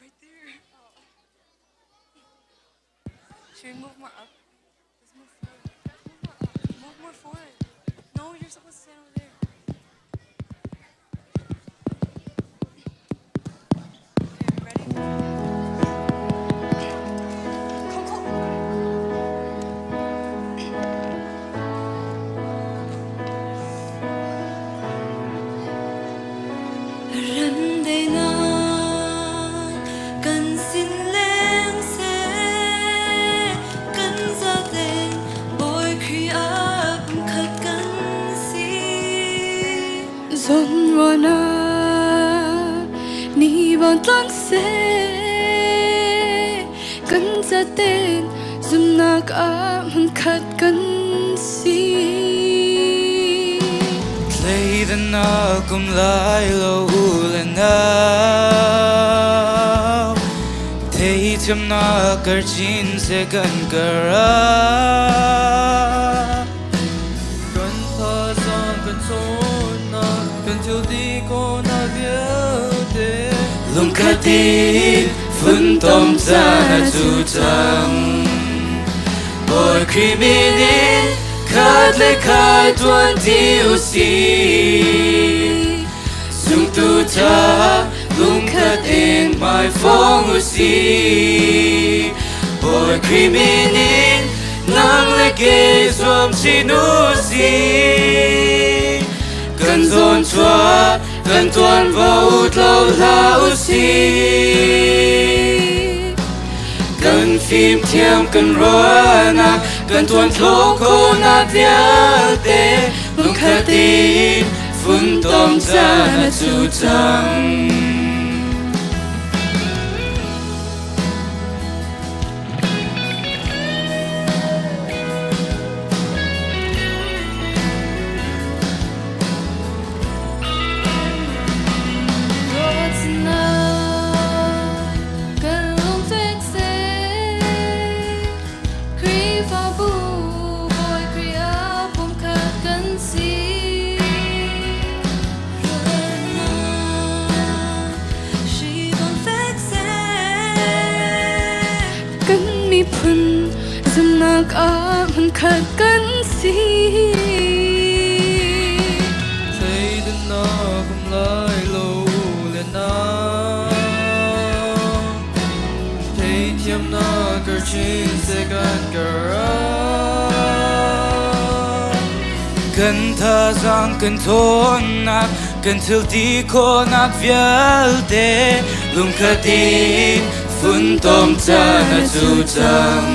[SPEAKER 10] Right there. Should we move more up? Let's move forward. Move more up. Move more forward. No, you're supposed to stand over there. Okay, are you ready? Come, come.
[SPEAKER 6] Remdaihnak kan sin leng seh, kan zaten Bawi Khrih ah pumkhat kan si.
[SPEAKER 10] Zawnruahnak ni bang tlang seh, kan zaten zumhnak ah hmunkhat kan si.
[SPEAKER 4] Thleidannak um lai lo u le nau Theithiamnak kar chin seh kan kar ah
[SPEAKER 11] Kan thazaang kan cawnnak kan thil ti khawhnak vialte
[SPEAKER 4] Lungkhat in funtom caan a cu cang Bawi Khrih min in khat le khat ṭuan ti u sih Zumtu ṭha lungkhat in hmaifong u sih Bawi Khrih min in nang le kei zuam chin u sih Kan zawn chuah kan tuanvo tlo hlah u sih Kan fimthiam kan ruahnak kan tuan thlo khawhnak vialte lungkhat in funtom caan a cu cang.
[SPEAKER 10] Dawtnak kan lungfek seh, Khrihfabu Bawi Khrih ah pumkhat kan si.
[SPEAKER 6] Ruahnak hri bang fek seh.
[SPEAKER 10] Kan miphun zumhnak ah hmunkhat kan si.
[SPEAKER 11] Thleidannak um lai lo u le nau Theithiamnak kar chin seh kan kar ah
[SPEAKER 4] Kan thazaang kan thawnnak kan thil ti khawhnak vialte lungkhat in funtom caan a cu cang.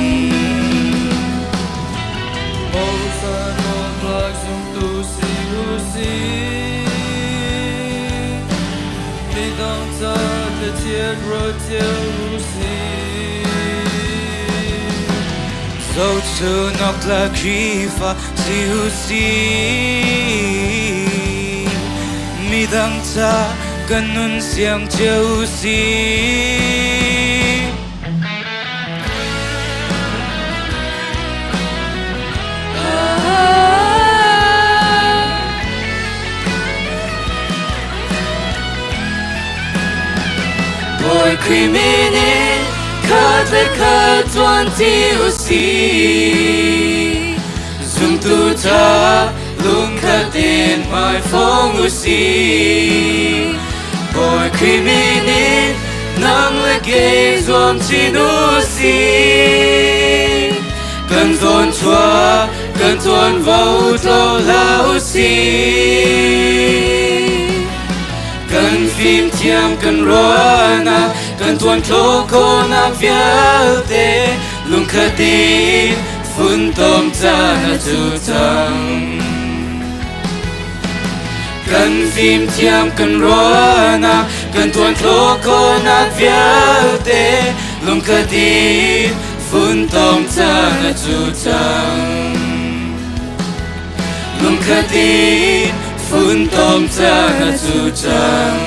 [SPEAKER 11] Bochan awk tlak zumtu si u sih Midang ca thlachiat ruat cio u sih
[SPEAKER 4] Zohchun awk tlak Khrihfa si u sih Midang ca kan nun siang cio u sih. Bawi Khrih min in khat le khat tuan ti u sih. Zumtu ṭha lungkhat in hmaifong u sih. Bawi Khrih min in nang le kei zuam chin u sih. Kan zawn chuah kan tuanvo tlo hlah u sih. Kan fimthiam kan ruahnak kan tuan thlo khawhnak vialte lungkhat in funtom caan a cu cang. Kan fimthiam kan ruahnak
[SPEAKER 11] Kan tuan khawhnak vialte lungkhat in funtom caan a cu cang. Lungkhat in funtom caan a cu cang.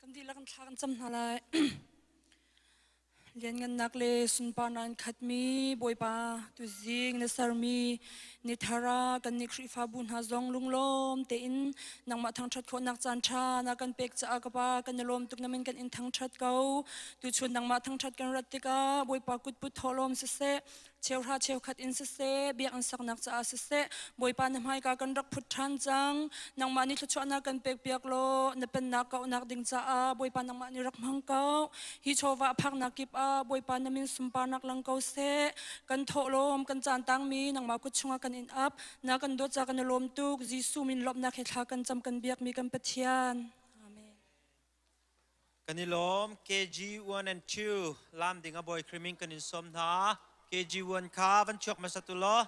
[SPEAKER 10] Kan dihlak in thla kan cam hna lai. Lianngannak le sunparnak in khatmi Bawipa tuzing na sermi ni thar ah kannih Khrihfabu hna zong lunglawm tein nangmah thangṭhat khawhnak caan ṭha na kan pek caah ka Pa kan i lawm tuk na min kan in thangṭhat ko. Tuchun nangmah thangṭhat kan rat tikah Bawipa kutput thawhlawm siseh cheuhra cheukhat in siseh biakinn saknak caah siseh Bawipa na hmaika kan rak phut ṭhan cang nangmah nih thluachuahnak kan pek piak law na pennak kauhnak ding caah Bawipa nangmah nih rak hmang ko hi chawva a phaknak kip ah Bawipa na min sunparnak lang ko seh kan thawhlawm kan caan tangmi nangmah kut chungah kan in ap na kan dawt ca kan i lawm tuk Jesuh min lawmhnak he thla kan cam kan biakmi kan Pathian Amen
[SPEAKER 1] Kan i lawm. KG1 and 2 lam ding a bawi khriming kan in sawm hna. KG1 kha van chuak hmasa tu law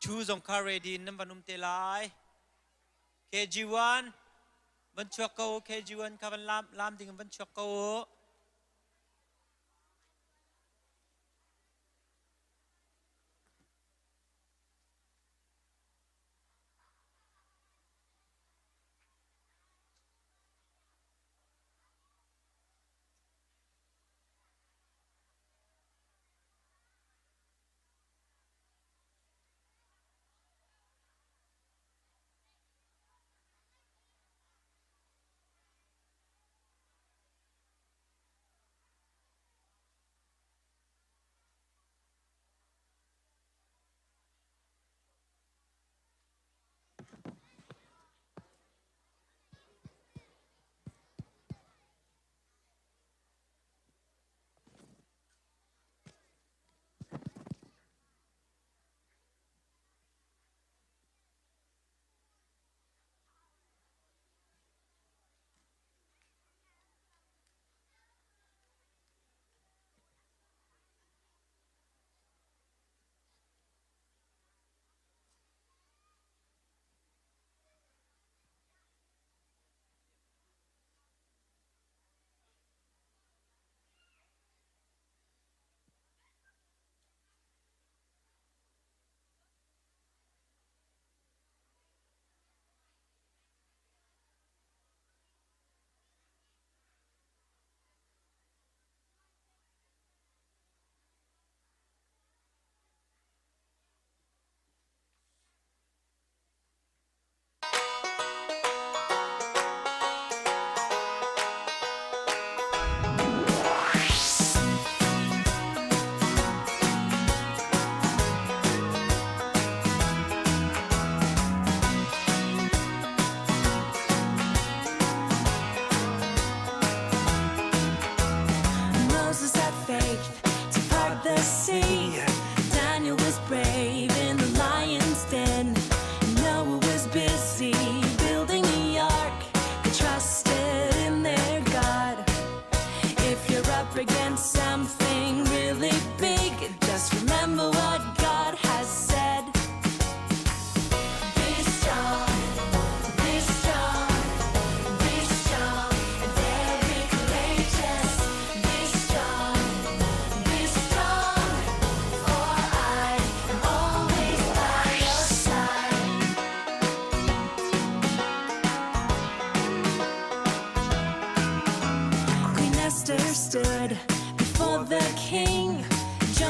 [SPEAKER 1] 2 zong kha ready in nan van um te lai. KG1 van chuak ko KG1 kha van lam, lam ding in van chuak ko u.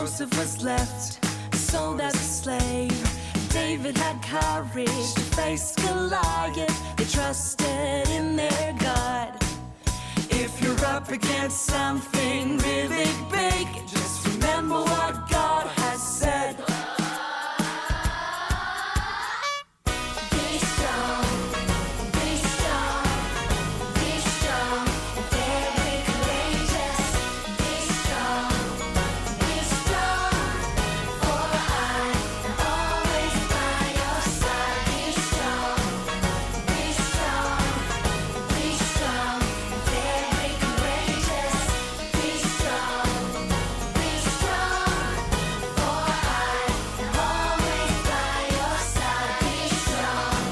[SPEAKER 6] Joseph was left, sold as a slave. David had courage to face Goliath. They trusted in their God. If you're up against something really big, just remember what God has said. Be strong, be strong, be strong, very courageous. Be strong, be strong, for I am always by your side. Be strong, be strong, be strong, very courageous. Be strong, be strong, for I am always by your side. Be strong,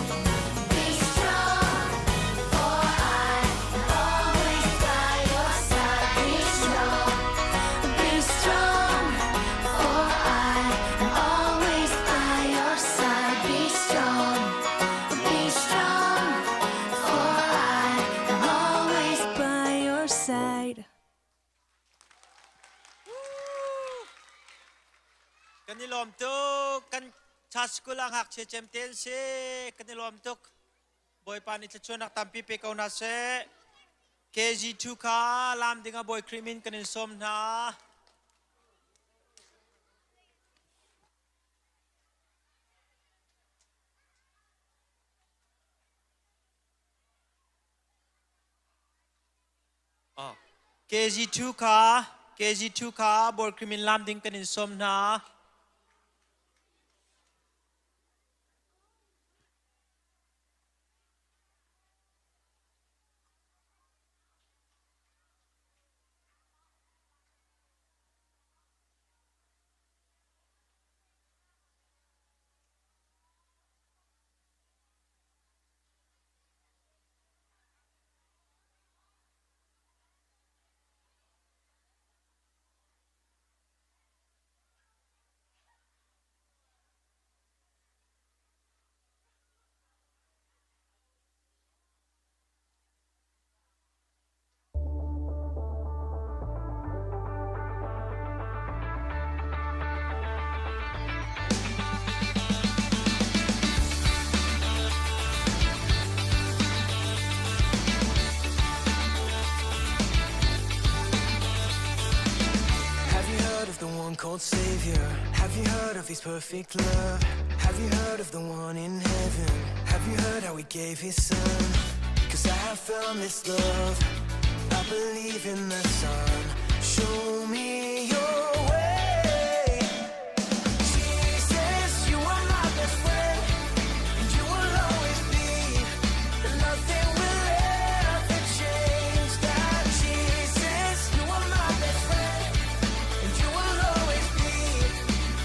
[SPEAKER 6] be strong, for I am always by your side. Be strong, be strong, for I am always by your side. Be strong, be strong, for I am always by your side.
[SPEAKER 1] Kan i lawm tuk. Kan church school ah ngakchia cem te an si. Kan i lawm tuk. Bawipa nih thluachuahnak tampi pe ko hna seh. KG2 kha lam ding ah Bawi Khrih min kan in sawm hna. KG2 kha KG2 kha Bawi Khrih min lam ding kan in sawm hna.
[SPEAKER 12] Have you heard of the one called Savior? Have you heard of his perfect love? Have you heard of the one in heaven? Have you heard how he gave his son? Cause I have found this love. I believe in the Son. Show me your way. Jesus, you are my best friend. And you will always be. Nothing will ever change that. Jesus, you are my best friend. And you will always be.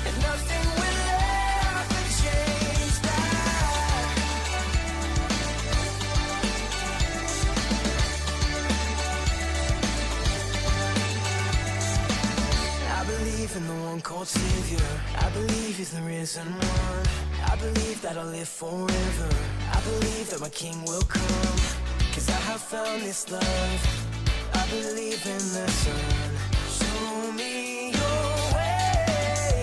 [SPEAKER 12] And nothing will ever change that. I believe in the one called Savior. I believe he's the risen one. I believe that I'll live forever. I believe that my King will come. Cause I have found this love. I believe in the Son. Show me your way.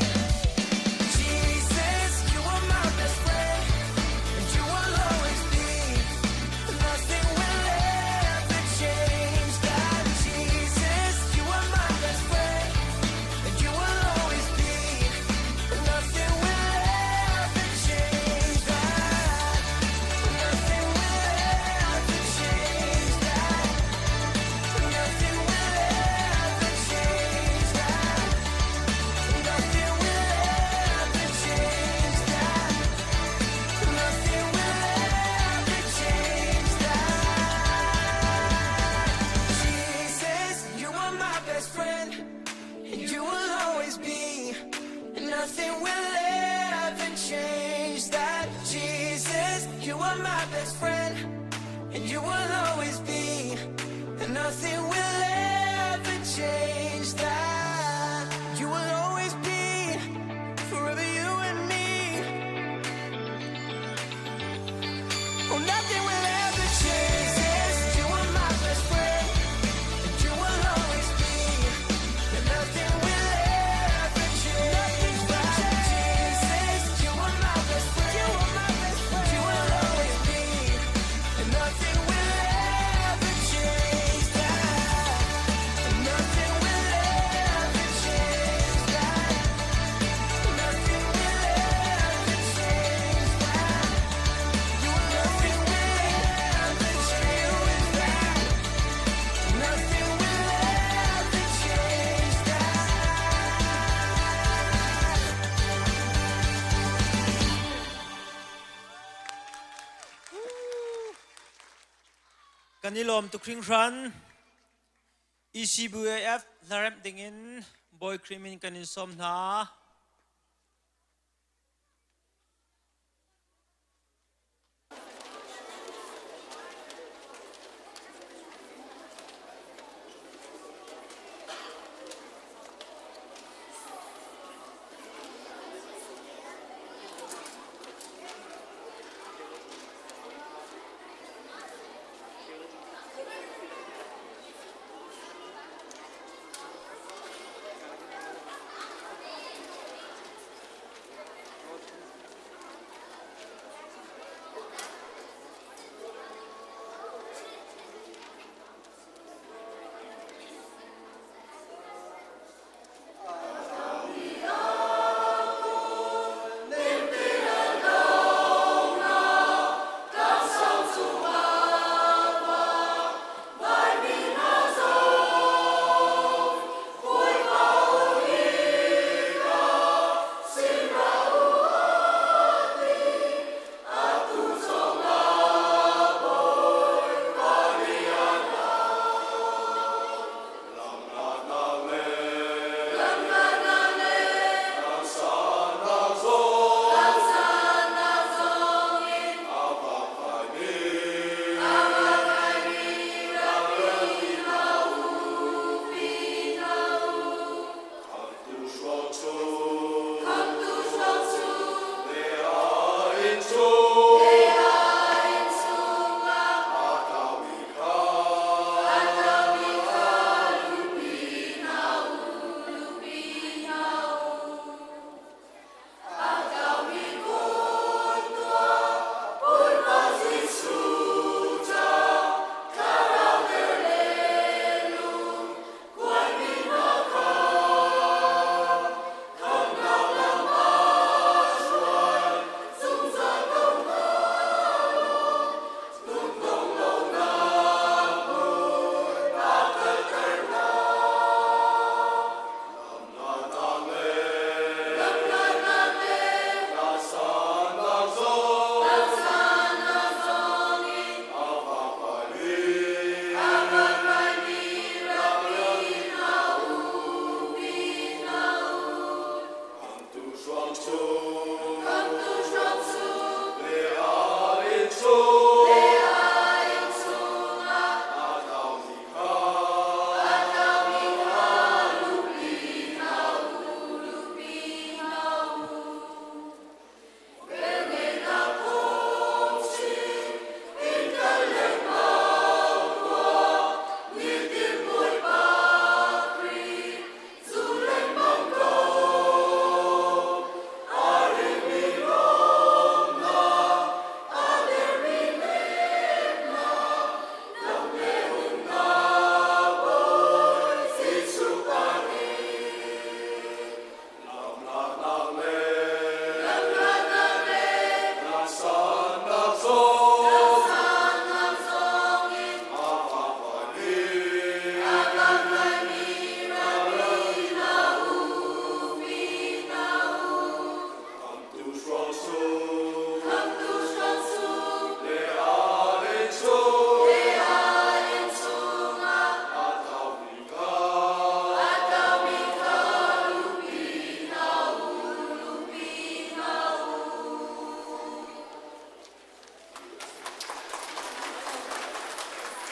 [SPEAKER 12] Jesus, you are my best friend. And you will always be. Nothing will ever change that. Jesus, you are my best friend. And you will always be. Nothing will ever change that. Nothing will ever change that. Nothing will ever change that. Nothing will ever change that. Nothing will ever change that. Jesus, you are my best friend, and you will always be. And nothing will ever change that. Jesus, you are my best friend, and you will always be. And nothing will ever change that. You will always be forever, you and me. Oh, nothing will ever change this. You are my best friend, and you will always be. And nothing will ever change.
[SPEAKER 1] Kan i lawm tuk hringhran. ECBAF hlaremh dingin Bawi Khrih min kan in sawm hna.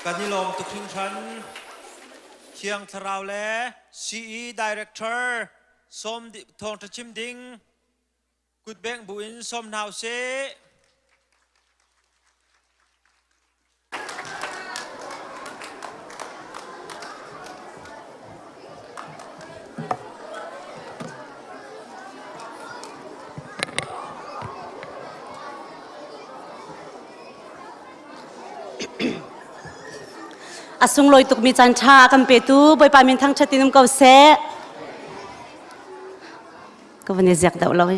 [SPEAKER 1] Kan i lawm tuk hringhran. Thiang Thlarau le CE Director sawm thawngṭha chim ding kutbengh buin sawm hna usih.
[SPEAKER 13] A sunglawi tukmi caan ṭha a kan petu Bawipa min thangṭhat in um ko seh. Ka van i ziak deuh lo hi.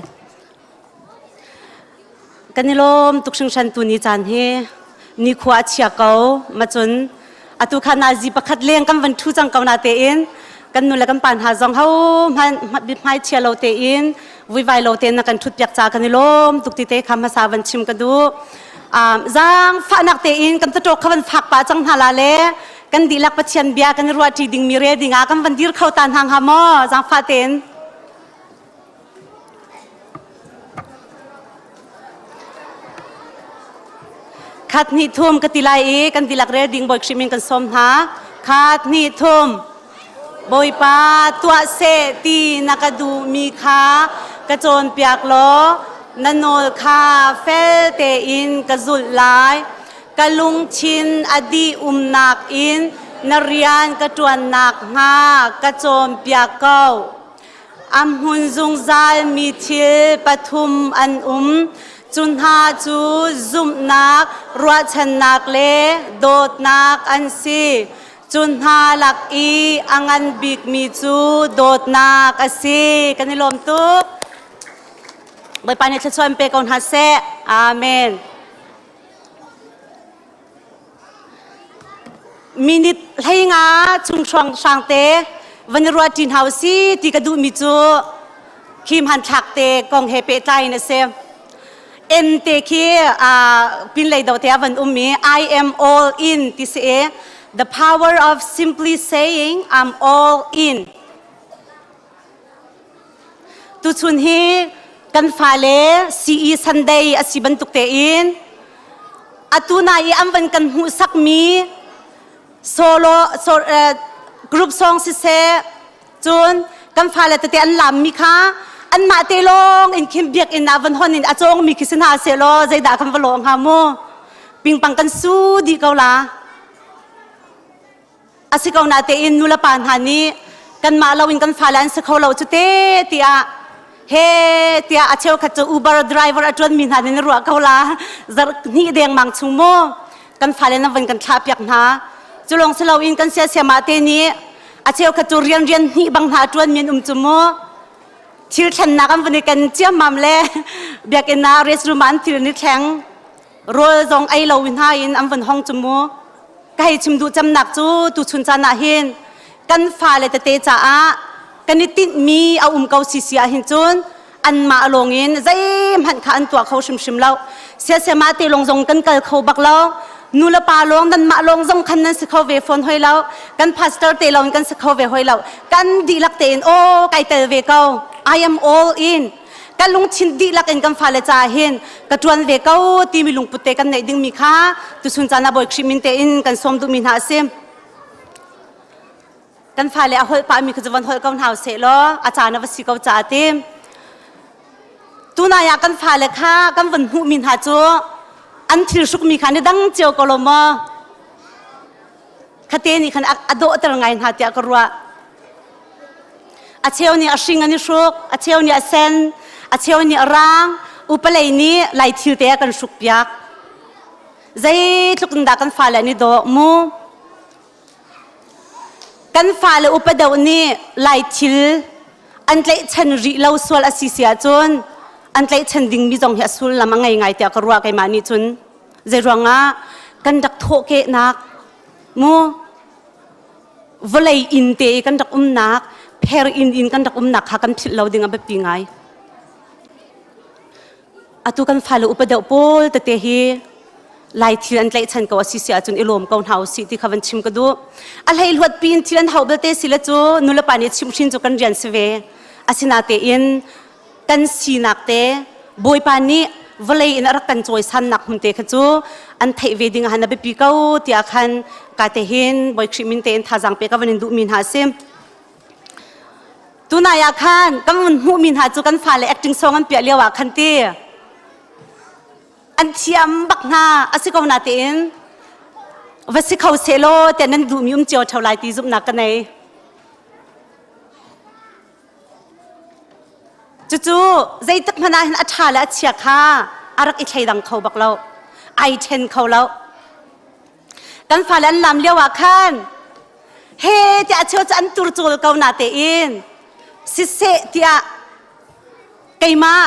[SPEAKER 13] Kan i lawm tuk hringhran tu ni caan hi nikhua a chia ko macun atu kha nazi pakhat leng kan van ṭhu cang ko na tein kan nu le kan pa hna zong ho hmai chia lo tein vuivai lo tein na kan ṭhut piak ca kan i lawm tuk ti te kha hmasa van chim ka duh. Zaang fahnak tein kan taṭawk kha van fak pah cang hna la le kan dihlak Pathian bia kan i ruahṭi dingmi rel dingah kan van dir kho ta hna hnga maw zaangfah tein. Khat hnih thum ka ti lai i kan dihlak rel ding Bawi Khrih min kan sawm hna. Khat hnih thum. Bawipa tuah seh ti na ka duhmi kha ka cawnpiak law na nawl kha fel tein ka zulh lai. Ka lungthin a dih umnak in na rian ka ṭuannak hnga ka cawnpiak ko. A hmun zungzal mi thil pathum an um. Cu hna cu zumhnak, ruahchannak le dawtnak an si. Cu hna lak i a ngan bikmi cu dawtnak a si. Kan i lawm tuk. Bawipa nih thluachuah in pe ko hna seh. Amen. Minute 15 chung hrawng hrang te van i ruah ṭi hna u si ti ka duhmi cu khi hmanthlak te kong he pehtlai in a si. N te khi pinlei do te ah van um i I am all in ti si i the power of simply saying I'm all in. Tuchun hi kan fale CE Sunday a si bantuk tein atu na i an van kan hmuhsakmi solo so, uh, group song siseh cun kan fale tete an lammi kha anmah te lawng in khin biakinn ah van hon in a cawngmi khi si hna sehlaw zeidah kan va lawh hnga mu pingpang kan su dih ko la A si ko natein nulepa hna nih kanmah loin kan fale an si kho lo cu te tiah he tiah a cheukhat cu Uber driver a ṭuanmi hna nih na ruah ko la zarh hnih dengmang chung mu kan fale nan van kan thlah piak hna cu lawng si loin kan siasiamah te nih a cheukhat cu rian rian hnih bang hna a ṭuanmi an um cu mu thil thlennak an van i ken ciammam le biakinn ah restroom ah an thil an i thleng rawl zong ei lo hna in an van hong cu mu ka hei chim duh cemnak cu tuchun caan ah hin kan fale tete caah kan i tinhmi a um ko sisi ah hin cun anmah lawng in zeihmanh kha an tuah kho hrimhrim lo siasiama te lawng zong kan kal kho bak lo nu le pa lawng nanmah lawng zong khan nan si kho ve fawn hoi lo kan pastor te lawng kan si kho ve hoi lo kan dihlak tein aw kai tel ve ko I am all in kan lungthin dihlak in kan fale caah hin ka ṭuan ve ko timi lungput te kan neih dingmi kha tuchun caan ah Bawi Khrih min tein kan sawm duhmi hna a si. Kan fale a holh pahmi kha cu von holh ko hna usih law a caan a va si ko caah ti. Tunai ah kan fale kha kan von hmuhmi hna cu an thil hrukmi kha ni dang cio ko lo maw? Khate nih khan a dawhter ngai hna tiah ka ruah. A cheu nih a hring an i hruk, a cheu nih a sen, a cheu nih a raang, upalei nih lai thil te a kan hruk piak. Zeitluk in dah kan fale an i dawh mu. Kan fale upa deuh nih lai thil an tlaihchan rih lo sual a si si ahcun an tlaihchan dingmi zong hi a sullam a ngei ngai tiah ka ruah keimah nih cun. Zeiruangah kan rak thawhkehnak mu vawlei inn te i kan rak umnak pher inn in kan rak umnak kha kan philh lo ding a biapi ngai. Atu kan fale upa deuh pawl tete hi lai thil an tlaihchan ko a si si ahcun i lawm ko hna usih ti kha van chim ka duh. A hleihluat piin thil an hauh belte si le cu nulepa nih chimhhrin cu kan rian si ve. Asinatein kan sinak te Bawipa nih vawlei in a rak kan cawisannak hmun te kha cu an theih ve ding ah a biapi ko tiah khan ka te hin Bawi Khrih min tein thazaang pe ka van in duhmi hna a si. Tunai ah khan kan vun hmuhmi hna cu kan fale acting song an piah lio ah khan ti an thiam bak hna a si ko na tein va si kho seh law tiah nan duhmi um cio ṭheo lai ti zumhnak ka nei. Cucu zeitik hmanh ah hin a ṭha le a chia kha a rak i thleidang kho bak lo. Ai ṭhen kho lo. Kan fale an lam lio ah khan he tiah a cheu cu an tur cawl ko na tein siseh tiah keimah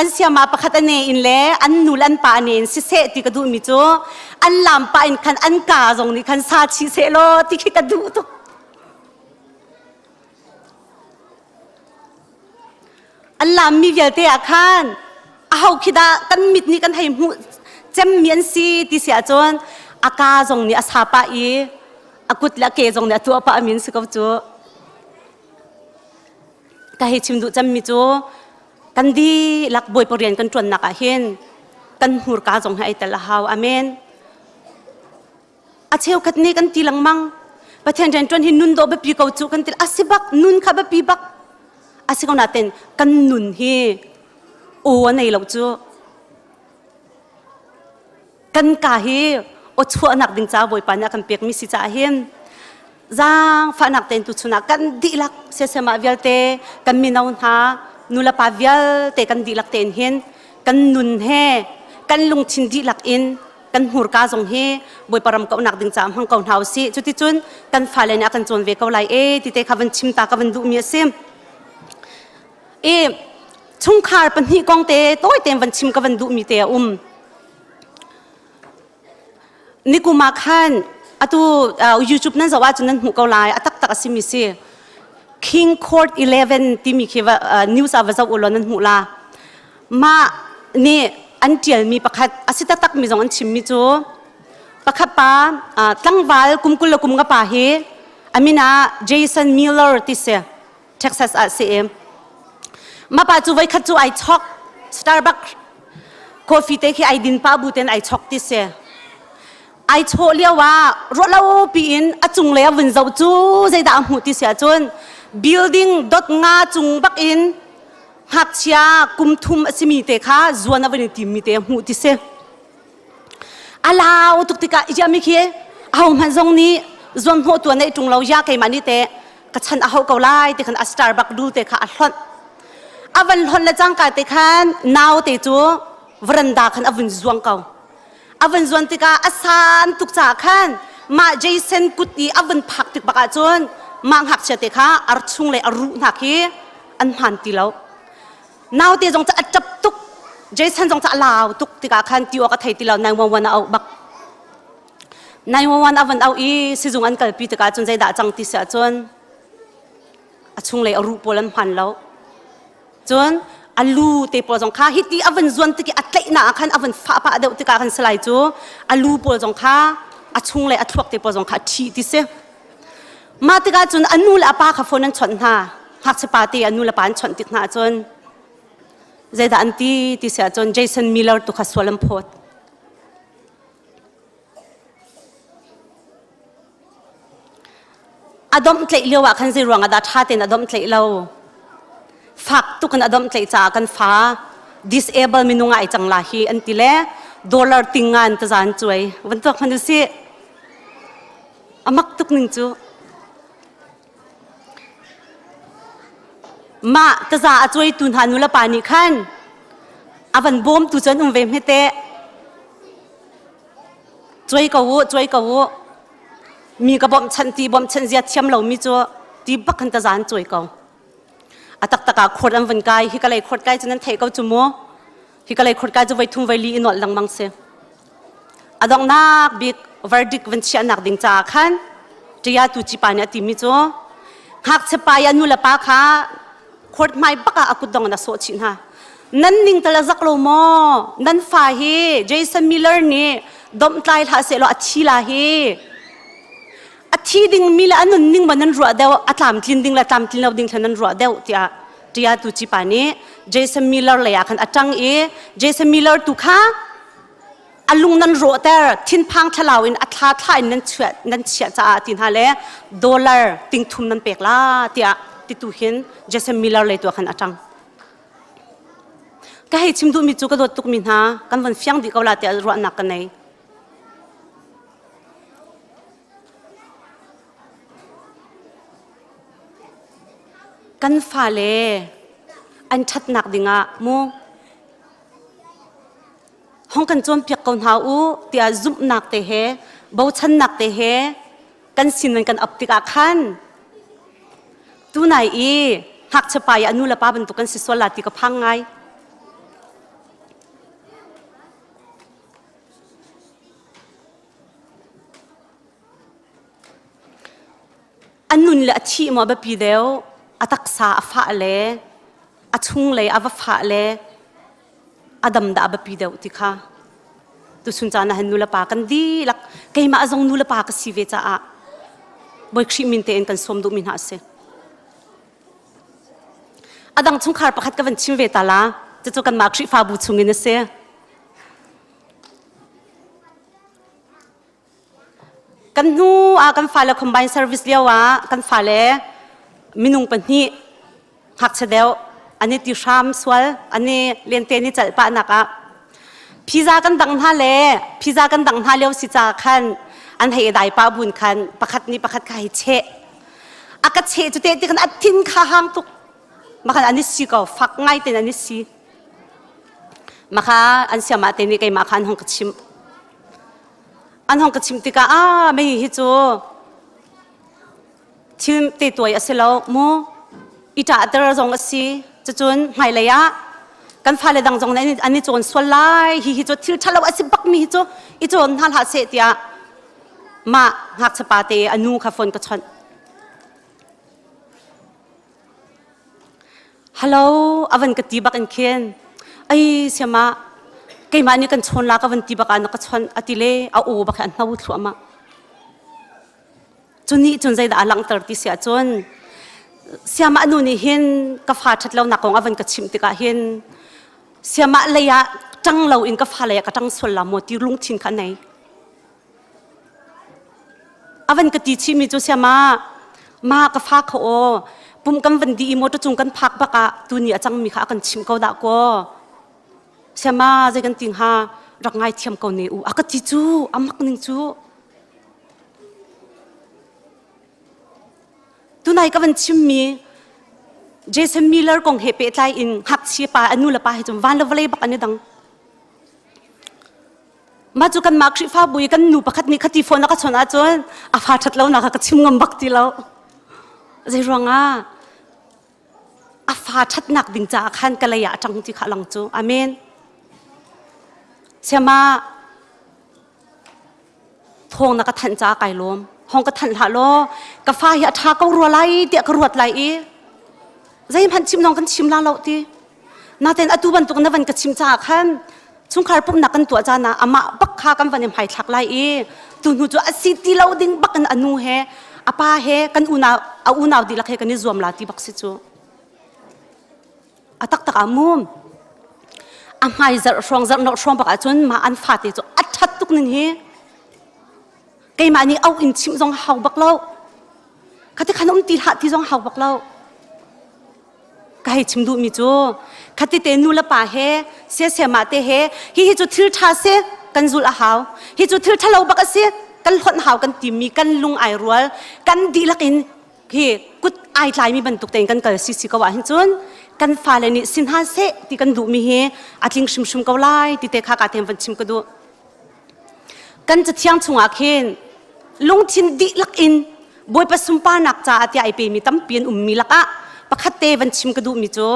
[SPEAKER 13] an siama pakhat a ne in le an nu le an pa ne in siseh ti ka duhmi cu an lam pah in khan an ka zong nih khan sa chih seh law ti khi ka duh tuk. An lammi vialte ah khan aho khi dah kan mit nih kan hei hmuh cemmi an si ti si ahcun a ka zong nih a sa pah i a kut le a ke zong nih a tuah pah mi an si ko cu. Ka hei chim duh cemmi cu kan dihlak Bawipa rian kan ṭuannak ah hin kan hmurka zong hi ai tel a hau. Amen. A cheukhat nih kan ti lengmang Pathian rianṭuan hi nun dawh biapi ko cu kan ti a si bak nun kha biapi bak a si ko nain kan nun hi aw a nei lo cu kan ka hi aw chuahnak ding caah Bawipa nih a kan pekmi si caah hin zaangfahnak tein tuchun ah kan dihlak siasema vialte kan mino hna nulepa vialte kan dihlak tein hin kan nun he kan lungthin dihlak in kan hmurka zong hi Bawipa ram kauhnak ding caah hmang ko hna usih. Cuticun kan fale nih a kan cawn ve ko lai e ti te kha van chim ta ka van duhmi a si. I chungkhar pahnih kong te tawi tein van chim ka van duhmi te a um. Nikum ah khan atu uh, YouTube nan zoh ahcun nan hmuh ko lai a taktak a simi si. King Court 11 timi khi va, uh, news ah va zoh u law nan hmuh la. Mah nih an ṭialmi pakhat a si taktakmi zong an chimmi cu pakhat pa tlangval kum 20 le kum nga pa hi a min ah Jason Miller ti si Texas ah si i mah pa cu voikhat cu ai chok Starbucks coffee te khi ai din pa bu ten ai chok ti si ai chawh lio ah ruahlo piin a cunglei a vun zoh cu zeidah a hmuh ti si ahcun building dot nga cung bak in ngakchia kum thum a simi te kha zuan a van i timmi te a hmuh ti si a lau tuk tikah ia mi khi aho hmanh zong nih zuan hnawh tu neih ṭung lo ya keimah nih te ka chan a hauh ko lai ti khan a Starbucks dul te kha a hlonh a van hlonh le cangka te khan nau te cu veranda khan a vun zuang ko a van zuan tikah a san tuk caah khan mah Jason kut i a vun phak tik bak ahcun mah ngakchia te kha ar chung le a ruh hna khi an hmaan ti lo naute zong cu a ṭap tuk Jason zong cu a lau tuk tikah khan ti awk a thei ti lo 911 a auh bak 911 a van auh i sizung an kalpi tikah cun zeidah cang ti si ahcun a chunglei a ruh pawl an hmaan lo Cun a lu te pawl zong kha hiti a van zuan tik i a tlaihnak ah khan a van fah pah deuh tikah khan salai cu a lu pawl zong kha a chung le a thluak te pawl zong kha a ṭhi ti si. Mah tikah cun a nu le a pa kha phone an chawnh hna. Ngakchia pa te a nu le pa an chawnh tik hna ahcun zeidah an ti ti si ahcun Jason Miller tu kha sual an phawt. A domhtlaih lio ah khan zei ruang ah dah ṭha tein a domhtlaih lo? Fak tuk in a domhtlaih caah kan fa disable minung ah ai cang la hi an ti le dollar tinga in taza an cuai. Van tuak hmanh usih. A mak tuk ning cu. Mah taza a cuaitu hna nulepa nih khan a van bawmtu cu an um ve hme teh. Cuai ko u, cuai ko u. Mi ka bawmhchanh ti bawmhchanh zia thiam lomi cu ti bak khan taza an cuai ko. A taktak ah khuat an van kai. Hi ka lei khuat kai cu nan theih ko cu mu. Hi ka lei khuat kai cu voi thum voi li i nolh lengmang si. A donghnak bik verdict van chiahnak ding caah khan ṭia tu cipa nih a timi cu ngakchia pa i a nu le pa kha court hmai bak ah a kutdong in a sawh chih hna. Nan ning tal a zak lo maw? Nan fa hi Jason Miller nih domhtlai hlah sehlaw a thi la hi. A thi ding mi le a nun ning ma nan ruah deuh, a tlamtlin ding le tlamtlin lo ding kha nan ruah deuh tiah ṭia tu cipa nih Jason Miller lei ah khan a ṭang i Jason Miller tu kha a lung nan rawhter thinphang thlalau in a thla thla in nan chiah nan chiah caah ti hna le dollar ting thum nan pek la tiah titu hin Jason Miller lei tu ah khan a ṭang. Ka hei chim duhmi cu ka dawt tukmi hna kan von fiang dih ko la tiah ruahnak ka nei. Kan fale an ṭhatnak dingah mu hong kan cawnpiak ko hna u tiah zumhnak te he bochannak te he kan sin in kan ap tikah khan tunai i ngakchia pa i a nu le pa bantuk kan si sual la ti ka phang ngai. A nun le a thih maw biapi deuh a taksa a fah le a chunglei a va fah le a dam dah a biapi deuh ti kha. Tuchun caan ah hin nulepa kan dihlak keimah zong nulepa ka si ve caah Bawi Khrih min tein kan sawm duhmi hna a si. A dang chungkhar pakhat ka van chim ve ta la. Cucu kanmah Khrihfabu chungin a si. Kan hnu ah kan fale combine service lio ah kan fale minung pahnih ngakchia deuh an i ti hram sual an i lente ni calh pah nak ah pizza kan dang hna le pizza kan dang hna lio si ca khan an hei dai pa bun khan pakhat nih pakhat kha hei cheh a ka cheh cu te ti khan a thin kha hang tuk makhan an i si ko fak ngai ten an i si makha an siama te nih keimah kha an hong ka chimh An hong ka chimh tikah ah mei hi cu thil te tuai a si lo mu i ṭahter zong a si cucun hmailei ah kan fale dang zong nih an i cawn sual lai hi hi cu thil ṭhalo a si bakmi hi cu i cawn hna hlah seh tiah mah ngakchia pa te a nu kha phone ka chawnh Hello, a van ka ti bak in khin. Ai siama keimah nih kan chawn la ka van ti bak ah na ka chawnh a ti le a aw bak hi an hno thluahmah. Cu nih cun zeidah a langhter ti si ahcun siamah nu nih hin ka fa ṭhat lonak kong a van ka chimh tikah hin siamah lei ah ṭang lo in ka fa lei ah ka ṭang sual la maw ti lungthin kha a nei. A van ka ti chihmi cu siama ma ka fa kho aw pum kan van di i motor cung kan phak bak ah tuni a cangmi kha a kan chimh ko dah kaw siama zei kan ti hnga rak ngai thiam ko ne u a ka ti cu a mak ning cu tunai ka van chimmi Jason Miller kong he pehtlai in ngakchia pa a nu le pa he cun van le vawlei bak an i dang Mah cu kanmah Khrihfabu i kan nu pakhat nih khati phone a ka chawnh ahcun a fa ṭhat lonak kha ka chim ngam bak ti lo. Zei ruangah a fa ṭhatnak ding caah khan ka lei ah a ṭang ti kha a lang cu. Amen. Siama thawng na ka thanh caah kai lawm. Hong ka thanh hlah law ka fa hi a ṭha ko rua lai tiah ka ruat lai i zeihmanh chim lawng kan chim la lo ti. Natein atu bantuk na van ka chim caah khan chungkhar pumhnak kan tuah caan ah amah bak kha kan van i hmaithlak lai i tu hnu cu a si ti lo ding bak in a nu he a pa he kan unau a unau dihlak he kan i zuam la ti bak si cu a taktak ah mu a hmai zarh hrawng zarh nok hrawng bak ahcun mah an fate cu a ṭhat tuk ning hi keimah nih au in chimh zong hau bak lo khati khan um ti hlah ti zong hau bak lo Ka hei chim duhmi cu khatite nu le pa he siasiamah te he hihi cu thil ṭha si kan zulh a hau hi cu thil ṭhalo bak a si kan hlonh hau kan timi kan lung ai rual kan dihlak in hi kut ai tlaimi bantuk tein kan kal si si ko ah hin cun kan fale nih sin hna seh ti kan duhmi hi a tling hrimhrim ko lai ti te kha ka tem van chim ka duh Kan cathiang chungah khin lungthin dihlak in Bawipa sunparnak caah tiah ai pemi tampi an ummi lakah pakhat te van chim ka duhmi cu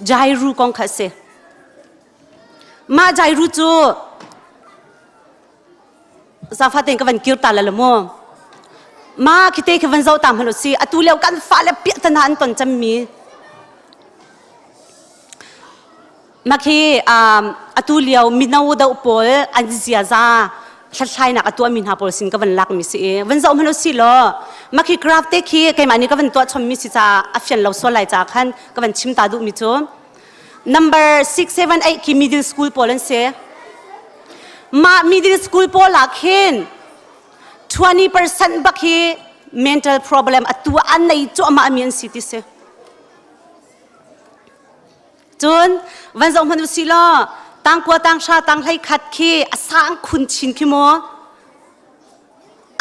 [SPEAKER 13] Jairu kong kha a si. Mah Jairu cu zafa tein ka van kir ta la mu. Ma khite khi van zoh ta hmanh si atu lio kan fale piahtana an ton cemmi Mah khi atu lio mino deuh pawl an ziaza hlathlainak a tuahmi hna pawl sin ka van lakmi si i van zoh hmanh usih law mah khi graph te khi keimah nih ka van tuah chommi si caah a fian lo sual lai caah khan ka van chim ta duhmi cu number 6 7 8 khi middle school pawl an si mah middle school pawl ah khin 20% bak hi mental problem atu an nei cuahmah mi an si ti si Cun van zoh hmanh usih law tangkua tanghra tanghlei khat khi a sang khun chin khi maw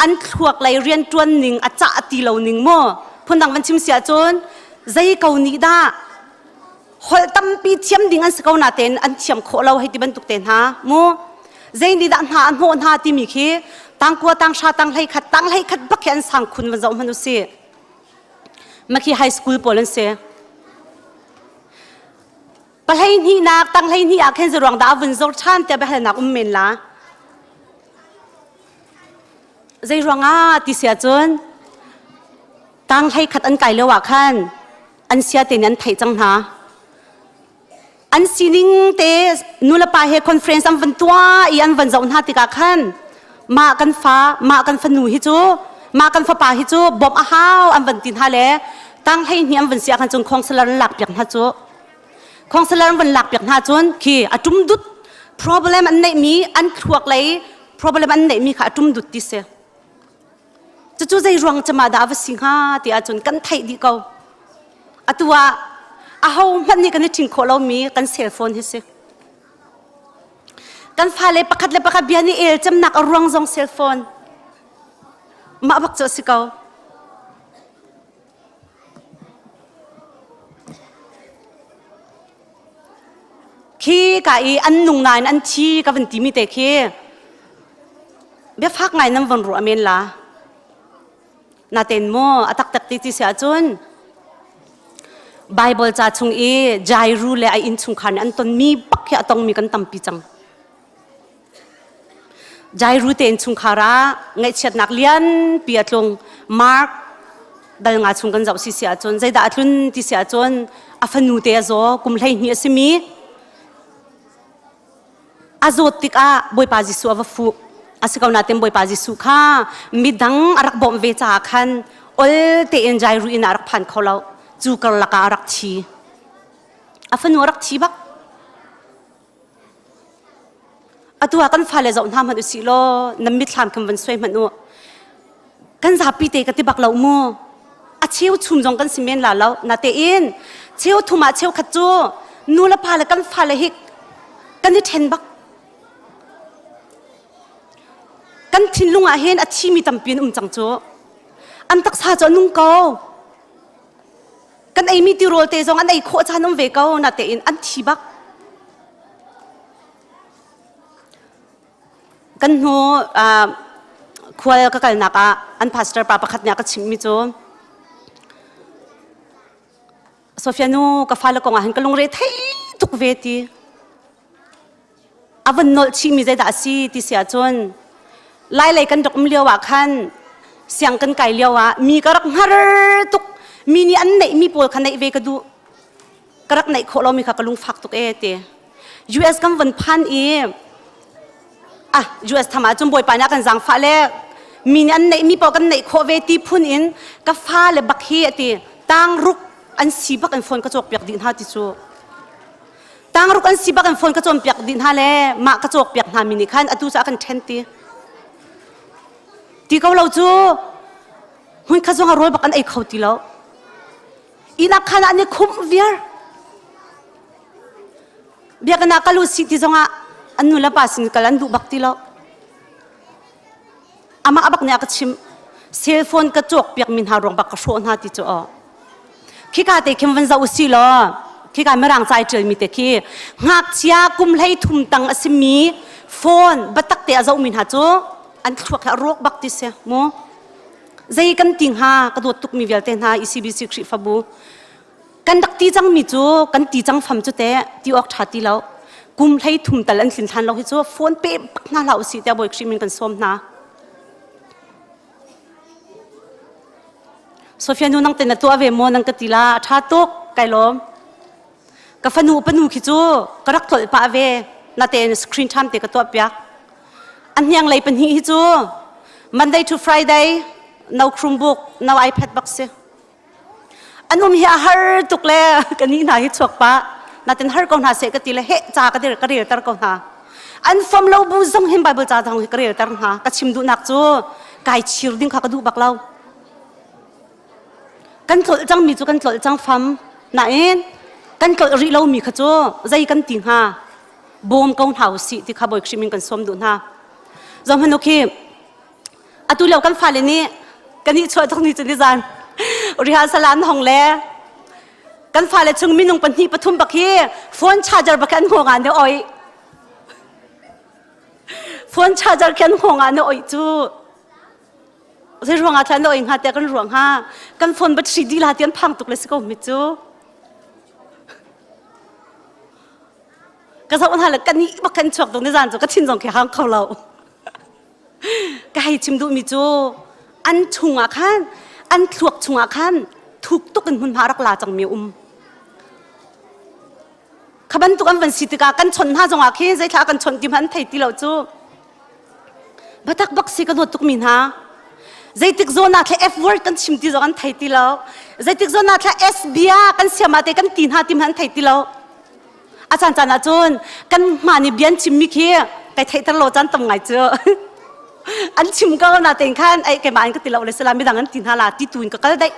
[SPEAKER 13] an thluak lei rianṭuan ning a cah ti lo ning maw phundang van chim si ahcun zei ko nih dah holh tampi thiam ding an si ko natein an thiam khawh lo hei ti bantuk te hna mu zei nih dah hna a hnawh hna timi khi tangkua tanghra tanghlei khat tanghlei khat bak khi an sang khun van zoh hmanh usih Makhi high school pawl an si. Pahlei hnihnak tanghlei hnih ah khin zeruang dah a vun zor ṭhan tiah biahalnak um men la. Zei ruangah ti sia cun tanghlei khat an kai lio ah khan an sia te nih an theih cang hna. An sining te nulepa he conference an van tuah i an van zoh hna tikah khan mah kan fa mah kan fanu hi cu mah kan fapa hi cu bawmh a hau an van ti hna le tang 12 an van si ah khan cun counselor an lak piak hna cu counselor an van lak piak hna cun khi a tum dut problem an neih mi an thluak lei problem an neih mi kha a tum dut ti si Cucu zei ruang cem ah dah a va si hnga ti ahcun kan theih dih ko. Atu ah aho hmanh nih kan i ṭhing khawh lomi kan cell phone hi si. Kan fale pakhat le pakhat bia nih el cemnak a ruang zong cell phone. Mah bak cu a si ko. Khi ka i an nung nain an thi ka van timi te khi biafak ngai nan von ruah men la. Natein mu a taktak ti ti si ahcun Bible ca chung i Jairu le a innchungkhar nih an tonmi bak hi a tongmi kan tampi cang. Jairu te innchungkhar ah ngaihchiatnak lianpi a tlung. Mark dal nga chung kan zoh si si ahcun zeidah a tlun ti si ahcun a fanu te a zaw kum 12 a simi a zawt tikah Bawipa Jesuh a va fuh. A si ko nain Bawipa Jesuh kha midang a rak bawmh ve caah khan ol tein Jairu inn ah a rak phan kho lo. Cu karlak ah a rak thi. A fanu a rak thi bak. Atu ah kan fale zoh hna hmanh usih law nan mitthlam khan van suai hmanh u. Kan zapi te ka ti bak lo mu. A cheu chum zong kan si men la lo. Natein cheu thum ah cheu khat cu nu le pa le kan fale hi kan i ṭhen bak. Kan thinlung ah hin a thimi tampi an um cang cu. An taksa cu a nung ko. Kan eimi tirawl te zong an ei khawh caan um ve ko. Natein an thi bak. Kan hnu khual ka kalnak ah an pastor pa pakhat nih a ka chimhmi cu Sofia nu ka fale kong ah hin ka lungre thei tuk ve ti a van nolh chihmi zeidah a si ti si ahcun lailei kan rak um lio ah khan siang kan kai lio ah mi ka rak hngar tuk mi nih an neihmi pawl kha neih ve ka duh ka rak neih khawh lomi kha ka lungfak tuk ee ti US kan von phan i ah US tham ah cun bawipa nih a kan zaangfah le mi nih an neihmi paoh kan neih khawh ve ti phun in ka fa le bak hi ati tang ruk an si bak in phone ka cawk piak dih hna ti cu tang ruk an si bak in phone ka cawn piak dih hna le mah ka cawk piak hna mi nih khan atu cu a kan ṭhen ti ti ko lo cu hmun khat zong a rawl bak an ei kho ti lo Inn ah khan ah an i khumh viar. Biakinn ah kal u sih ti zongah an nu le pa sin kal an duh bak ti lo. Amah bak nih a ka chimh. Cell phone ka cawk piak mi hna ruang bak ka hrawh hna ti cu aw. Khika te khin van zoh u si law khika mirang ca i ṭialmi te khi ngakchia kum hlei thum tang a simi phone biatak te a zohmi hna cu an thluak hi a rawk bak ti si mu. Zei kan ti hnga ka dawt tukmi vialte hna ECBC Khrihfabu kan rak ti cangmi cu kan ti cang fam cu teh ti awk ṭha ti lo kum hlei thum tal an tlin hlan lo hi cu phone pe bak hna hlah usih tiah Bawi Khrih min kan sawm hna. Sofia nu nang te na tuah ve maw nang ka ti la a ṭha tuk kai lawm. Ka fanu panu khi cu ka rak tlolh pah ve natein screen time te ka tuah piak. A hniang lei pahnih hi cu Monday to Friday no Chromebook no iPad bak si. An um hi a har tuk le ka ni hna hi chuak pah natin har ko hna seh ka ti le he ca ka dir ka rel ter ko hna. An fom lo bu zong hin Bible ca zong hi ka rel ter hna. Ka chim duhnak cu kai chir ding kha ka duh bak lo. Kan tlolh cangmi cu kan tlolh cang fam. Nain kan tlolh rih lomi kha cu zei kan ti hnga? Bawm ko hna usih ti kha Bawi Khrih min kan sawm duh hna. Zohhmanh u khi atu lio kan fale nih kan ih chuah tuk ni cu nizan rehearsal an hong le kan fale chung minung pahnih pathum bak hi phone charger bak an hngawng ah ne oi phone charger khi an hngawng ah ne oi cu Zei ruang ah thlan na oi hnga tiah kan ruah hnga. Kan phone battery dih la ti an phang tuk le si ko mi cu. Ka zoh hna le ka nih bak kan chuak tuk ni zan cu ka thin zong khi hang kho lo. Ka hei chim duh mi cu an chung ah khan an thluak chung ah khan thuk tuk in hmunhma rak la cang mi um. Kha bantuk an van si tikah kan chawnh hna zongah khi zeithla kan chawnh ti hmanh an thei ti lo cu. Batak bak si ka dawt tukmi hna. Zeitik zawn ah thla F word kan chim ti zong an thei ti lo. Zeitik zawn ah thla S bia kan siam ah te kan ti hna ti hmanh an thei ti lo. A caan caan ah cun kan hma nih bia an chimmi khi kai theihter lo caan tam ngai cu. an chim ko na tein khan ai keimah in ka ti lo le sila midang an ti hna la ti tu in ka kal daih.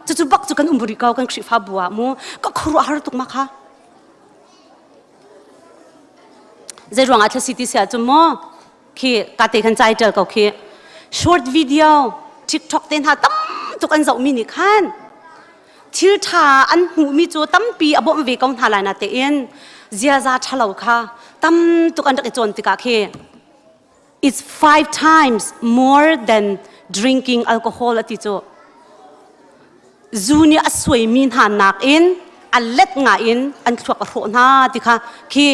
[SPEAKER 13] Cucu bak cu kan um rih ko kan Khrihfabu ah mu ka khuaruah har tuk ma kha. Zei ruang ah thlasi ti si ahcun maw khi ka te khan cai ṭel ko khi short video TikTok te hna tam tuk an zohmi nih khan thil ṭha an hmuhmi cu tampi a bawmh ve ko hna lai na tein ziaza ṭhalo kha tam tuk an rak i cawn tikah khi it's five times more than drinking alcohol ati cu zu nih a suaimi hna nakin a let nga in an thluak a hrawh hna ti kha khi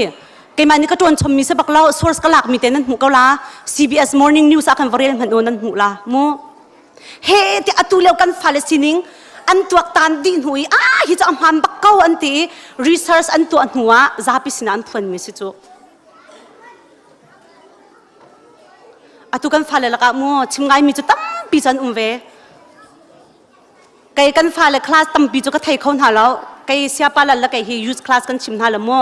[SPEAKER 13] keimah nih ka ṭuan chommi si bak lo source ka lakmi te nan hmuh ko la CBS Morning News ah kan va rel hmanh u nan hmuh la mu he ti atu lio kan fale sining an tuaktan dih hnu i ah hi cu a hmaan bak ko an ti i research an tuah hnu ah zapi sinah an phuanmi si cu atu kan fale lakah mu chim ngaimi cu tampi cu an um ve Kei kan fale class tampi cu ka thei kho hna lo. Kei siapa lal le kei hi youth class kan chim hna lo mu.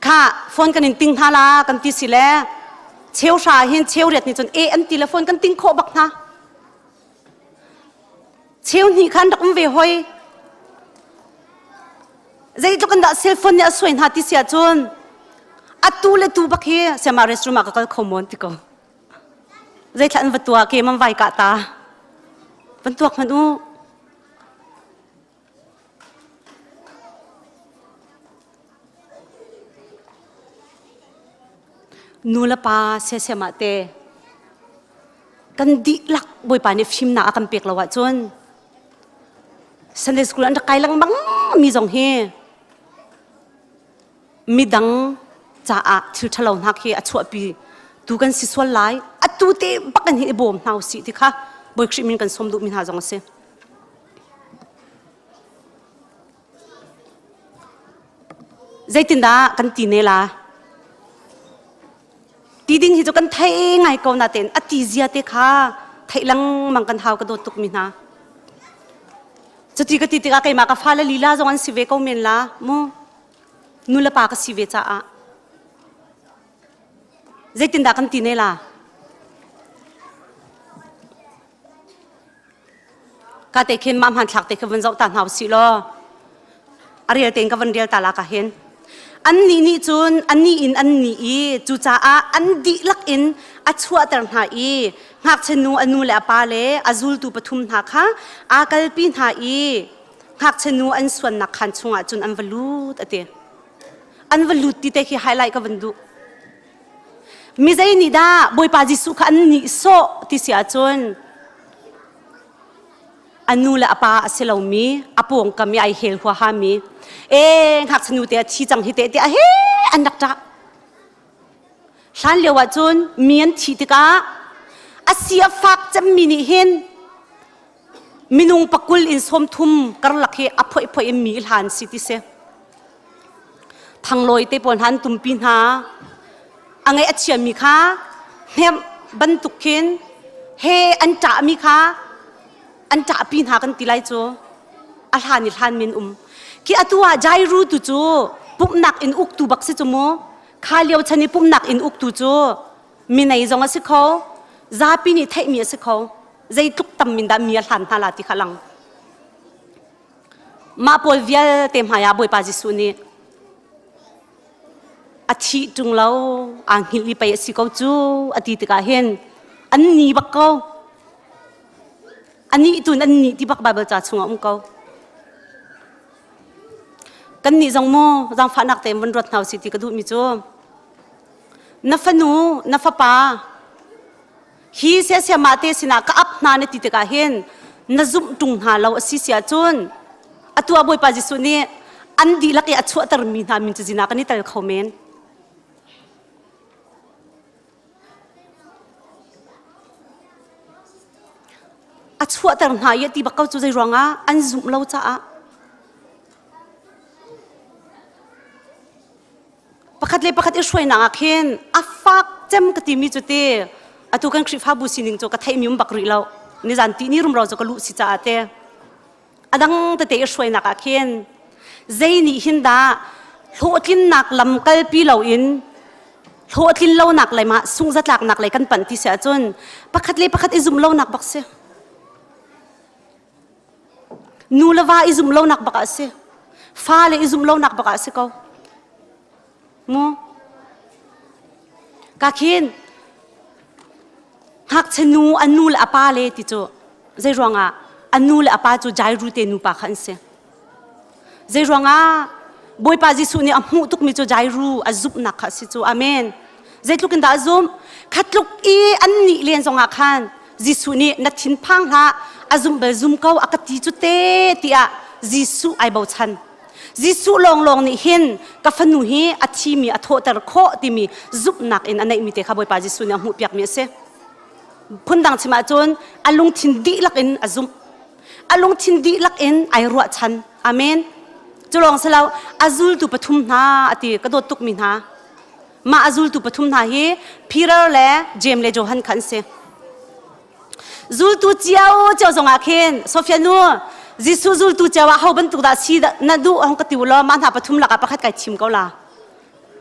[SPEAKER 13] Kha phone kan in ting hna la kan ti si le cheu hra hin cheu riat nih cun e an ti le phone kan ting khawh bak hna. Cheu hnih khan rak um ve hoi. Zeitluk in dah cell phone nih a suai hna ti si ahcun atu le tu bak hi siama restroom ah ka kal kho mawn ti ko. Zeithla an va tuah ke man vai kah ta. Van tuak hmanh u. Nu le pa siasiam ah te kan dihlak Bawipa nih fimnak a kan pek lo ahcun Sunday school an rak kai lengmang mi zong hi midang caah thil ṭhalo hna khi a chuahpi tu kan si sual lai atu te bak in hi i bawm hna usih ti kha Bawi Khrih min kan sawm duhmi hna zong a si. Zeitindah kan ti ne la? Ti ding hi cu kan thei ngai ko natein a ti zia te kha theih lengmang kan hau ka dawt tukmi hna. Cuti ka ti tikah keimah ka fale lila zong an si ve ko men la mu. Nu le pa ka si ve caah. Zeitindah kan ti ne la? Ka te khin mah hmanthlak te kha vun zoh ta hna usih law a rel tein ka vun rel ta la ka hin. Annih nih cun annih in an nih i cucaah an dihlak in a chuahter hna i ngakchia nu a nu le a pa le a zultu pathum hna kha aa kalpi hna i ngakchia nu an suannak khaan chungah cun an va lut a ti. An va lut ti te khi highlight ka van duh. Mi zei nih dah Bawipa Jesuh kha an nihsawh ti si ahcun a nu le a pa a si lomi a pawngkam i ai hel huaha mi e ngakchia nu te a thi cang hi te tiah he an rak ṭah. Hlan lio ah cun mi an thih tikah a si a fak cemmi nih hin minung pakul in sawmthum karlak hi a phoih phoih in mi hlan si ti si. Thanglawi te pawl hna an tumpi hna. A ngaih a chiami kha hnemh bantuk khin he an ṭahmi kha an ṭahpi hna kan ti lai cu. A hlan i hlan min um. Khi atu ah Jairu tu cu pumhnak in uktu bak si cu mu. Kha lio chan i pumhnak in uktu cu minei zong a si kho, zapi nih theihmi a si kho. Zeitluk tam in dah mi a hlan hna la ti kha lang. Mah pawl vialte hmaiah Bawipa Jesuh nih a thih ṭung lo aa hngilh i pei a si ko cu a ti tikah hin an ni bak ko. Anih tun an nih ti bak Baibal ca chungah um ko. Kannih zong mu zaangfahnak tein vun ruat hna usih ti ka duhmi cu na fanu na fapa hi siasiamah te sinah ka ap hna na ti tikah hin na zumh ṭung hna lo a si si ahcun atu ah Bawipa Jesuh nih an dihlak i a chuahtermi hna min cazin ah kan i tel kho men. A chuahter hna i a ti bak ko cu zei ruangah an zumh lo caah. Pakhat le pakhat i hruainak ah khin a fak cem ka timi cu ti atu kan Khrihfabu sining cu ka theihmi um bak rih lo. Nizan ti ni rumro cu ka luh si caah te. A dang tete i hruainak ah khin zei nih hin dah hlawhtlinnak lam kalpi loin hlawhtlin lonak lei mah sungzatlaknak lei kan panh ti si ahcun pakhat le pakhat i zumh lonak bak si. Nu le va i zumh lonak bak ah a si. Fa le i zumh lonak bak ah a si ko. Mu. Ka khin ngakchia nu a nu le a pa le ti cu zei ruangah a nu le a pa cu Jairu te nupa kha an si. Zei ruangah Bawipa Jesuh nih a hmuh tukmi cu Jairu a zumhnak kha a si cu. Amen. Zeitluk in dah a zumh? Khatluk i an nih len zongah khan Jesuh nih na thinphang hlah, a zumh bal zum ko a ka ti cu te tiah Jesuh ai bochan. Jesuh lawnglawng nih hin ka fanu hi a thimi a thawhter khawh timi zumhnak in a neihmi te kha Bawipa Jesuh nih a hmuhpiakmi a si. Phundang chim ahcun a lungthin dihlak in a zumh. A lungthin dihlak in ai ruahchan. Amen. Cu lawng si lo, a zultu pathum hna a ti ka dawt tukmi hna. Mah a zultu pathum hna hi Peter le Jeim le Johan kha an si. Zultu cio cio zongah khin Sofia nu Jesuh zultu cio ah ho bantuk dah si na duh hong ka ti u law mah hna pathum lakah pakhat kai thim ko la.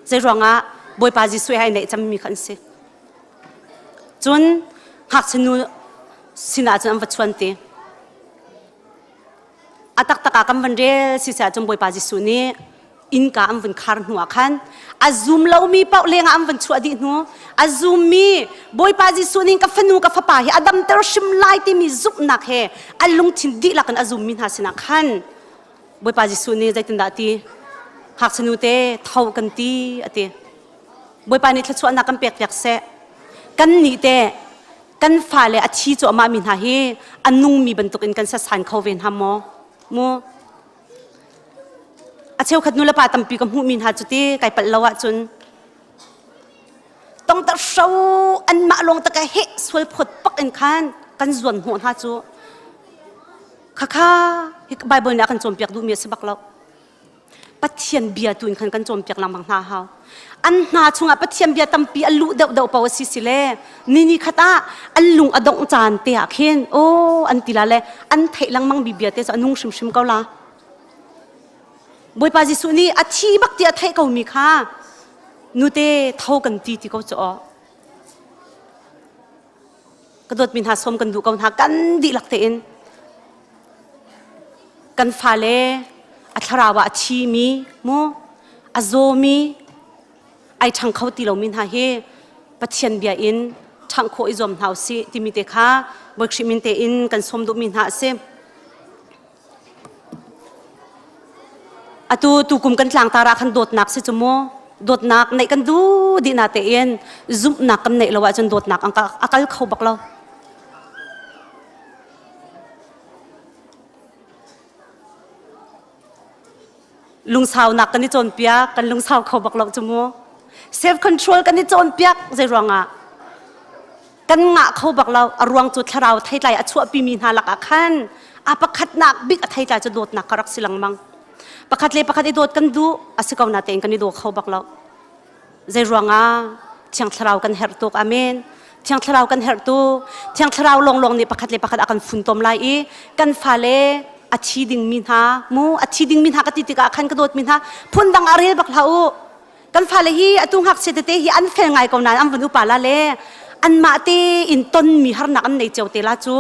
[SPEAKER 13] Zei ruangah Bawipa Jesuh he ai neih cangmi kha an si. Cun ngakchia nu sinah cun an va chuan ti. A taktak ah kan van rel si ahcun Bawipa Jesuh nih innka an vun khar hnu ah khan a zum lomi paoh lengah an vun chuah dih hnu a zummi Bawipa Jesuh nih ka fanu ka fapa hi a damter hrim lai timi zumhnak he a lungthin dihlak in a zummi hna sinah khan Bawipa Jesuh nih zeitindah a ti ngakchia nu te tho kan ti a ti Bawipa nih thluachuahnak kan pek piak seh kan nih te kan fale a thi cuahmah mi hna hi a nungmi bantukin kan sasan kho ve hna maw mu a cheukhat nulepa tampi ka hmuhmi hna cu ti kai palh lo ahcun tongtar hro anmah lawng taka heh sual phawt pak in khan kan zuan hnawh hna cu khakha hi Bible nih a kan cawnpiak duhmi a si bak lo Pathian bia tu in khan kan cawnpiak lengmang hna hau. An hna chungah Pathian bia tampi a luh deuhdeuh paoh a si si le ni ni khat ah an lung a dongh caan te ah khin aw an ti la le an theih lengmang mi bia te cu a nung hrimhrim ko la. Bawipa Jesuh nih a thi bak ti a theih ko mi kha nute tho kan ti ti ko cu aw. Ka dawtmi hna sawm kan duh ko hna kan dihlak tein kan fale a thlarau ah a thimi mu a zawmi ai ṭhang kho ti lomi hna hi Pathian bia in ṭhangh khawh i zuam hna usih timi te kha Bawi Khrih min tein kan sawm duhmi hna a si. Atu tukum kan tlangtar ah khan dawtnak si cu mu dawtnak neih kan duh dih na tein zumhnak kan neih lo ahcun dawtnak a kal kho bak lo. Lungsaunak kan i cawnpiak kan lungsau kho bak lo cu mu. Self control kan i cawnpiak zei ruangah kan ngah kho bak lo a ruang cu thlarau theitlai a chuahpimi hna lakah khan a pakhatnak bik a theitlai cu dawtnak ka rak si lengmang pakhat le pakhat i dawt kan duh a si ko na tein kan i daw kho bak lo zei ruangah thiang thlarau kan herh tuk amen thiang thlarau kan herh tuk thiang thlarau lawnglawng nih pakhat le pakhat a kan funtom lai i kan fale a thi dingmi hna mu a thi dingmi hna ka ti tikah khan ka dawtmi hna phundang a rel bak hlah u Kan fale hi atu ngakchia tete hi an fel ngai ko nain an van upa la le anmah tein tonmi harnak an nei cio te la cu.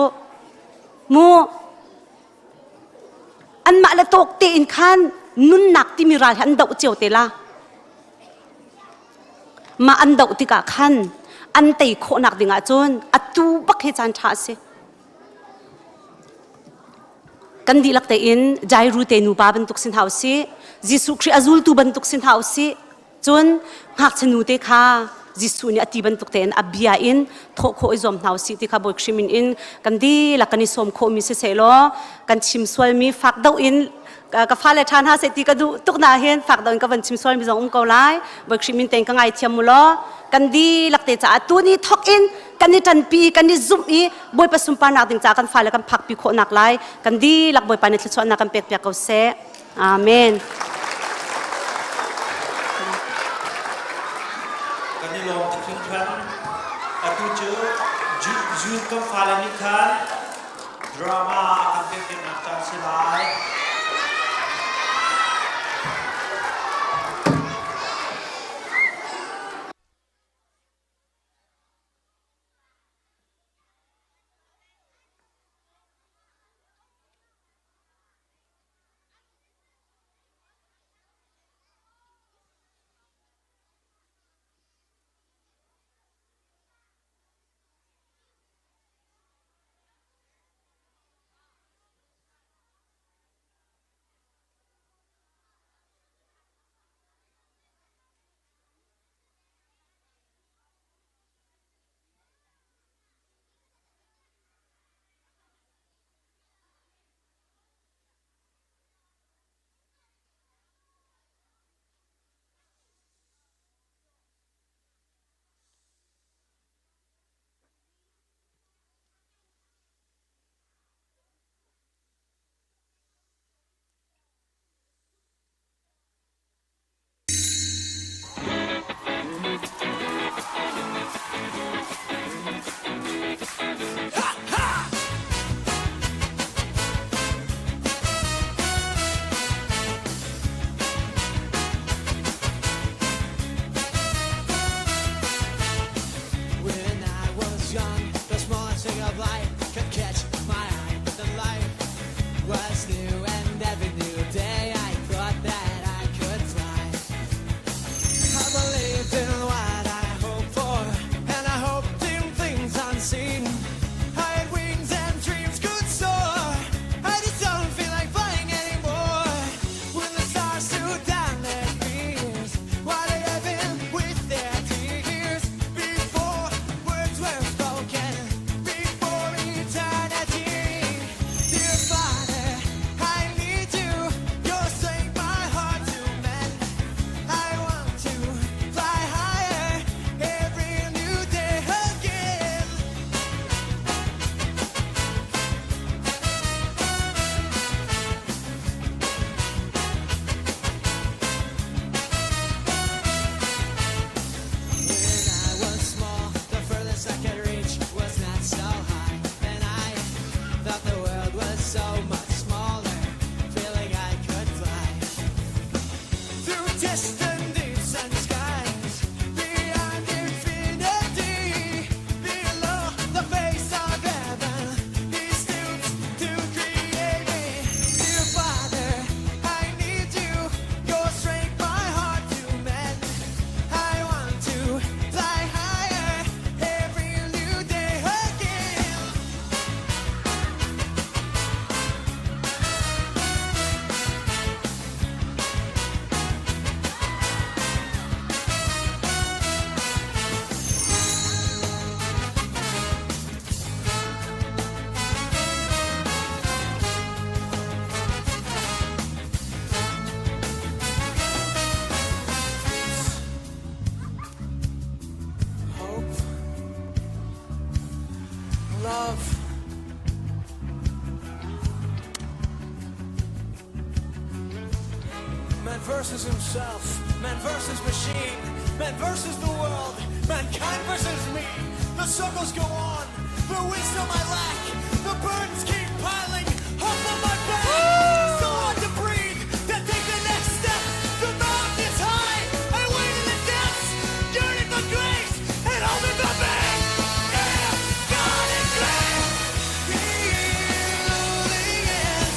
[SPEAKER 13] Mu anmah le tawk tein khan nunnak timi ral hi an doh cio te la. Mah an doh tikah khan an tei khawhnak dingah cun atu bak hi caan ṭha a si. Kan dihlak tein Jairu te nupa bantuk si hna usih. Jesuh Khrih a zultu bantuk si hna usih. Cun ngakchia nu te kha Jesuh nih a ti bantuk tein a bia in thawh khawh i zuam hna usih ti kha Bawi Khrih min in kan dihlak kan i sawm khawhmi siseh law kan chim sualmi fak doh in ka fale ṭha hna seh ti ka duh tuk na hin fak doh in ka van chim sualmi zong um ko lai Bawi Khrih min tein ka ngaithiam mu law kan dihlak te caah tuni thawk in kan i ṭanpi kan i zumh i Bawipa sunparnak ding caah kan fale kan phakpi khawhnak lai kan dihlak Bawipa nih thluachuahnak kan pekpiak ko seh. Amen.
[SPEAKER 1] Kan i lawm tuk hringhran. Atu cu June kan fale nih khan drama a kan pekpiaknak caan si lai.
[SPEAKER 12] When I was young, the smallest thing of life could catch my eye. The life was new, and every new day I thought that I could fly. I believed in what I hoped for, and I hoped in things unseen. I had wings and dreams could soar. I just don't feel like flying anymore. When the stars threw down their fears, why they heaven with their tears? Before words were spoken, before eternity, dear Father, I need you. Your strength, my heart to mend. I want to fly higher every new day again. When I was small, the furthest I could reach was not so high, and I thought the world was so much smaller, feeling I could fly through distant deeps and skies, beyond infinity, below the face of heaven. He stoops to create me, dear Father. I need you. Your strength, my heart to mend. I want to fly higher every new day again. Hope, love. Man versus himself, man versus machine, man versus the world, mankind versus me. The circles go on, the wisdom I lack, the burdens keep piling up on my back. So hard to breathe, to take the next step. The mountain is high, I wait in the depths, yearning for grace and hoping for me. Yeah, God is great. Healing is,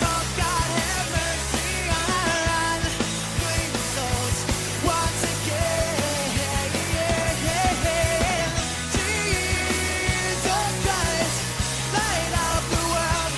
[SPEAKER 12] oh God have mercy on unclean souls once again. Jesus Christ, light of the world.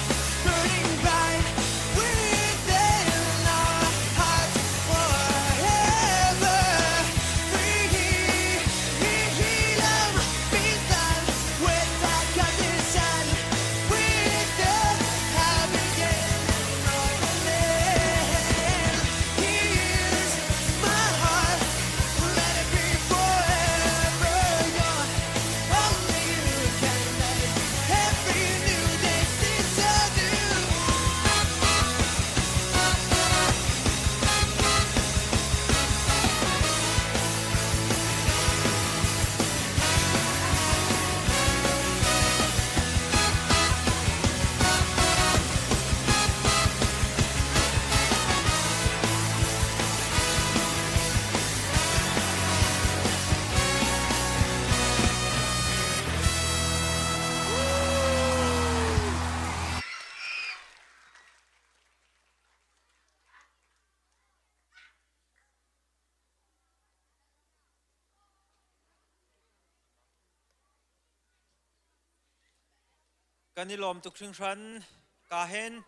[SPEAKER 1] Kan i lawm tuk hringhran. Ka hen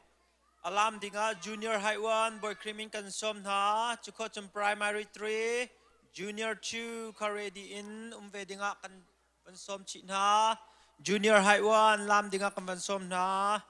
[SPEAKER 1] alam dingah junior high 1 boy cream in kan sawm hna. Cukho cun primary 3, junior 2 kha ready in um ve dingah kan van sawm chih hna. Junior high 1 lam dingah kan van sawm hna.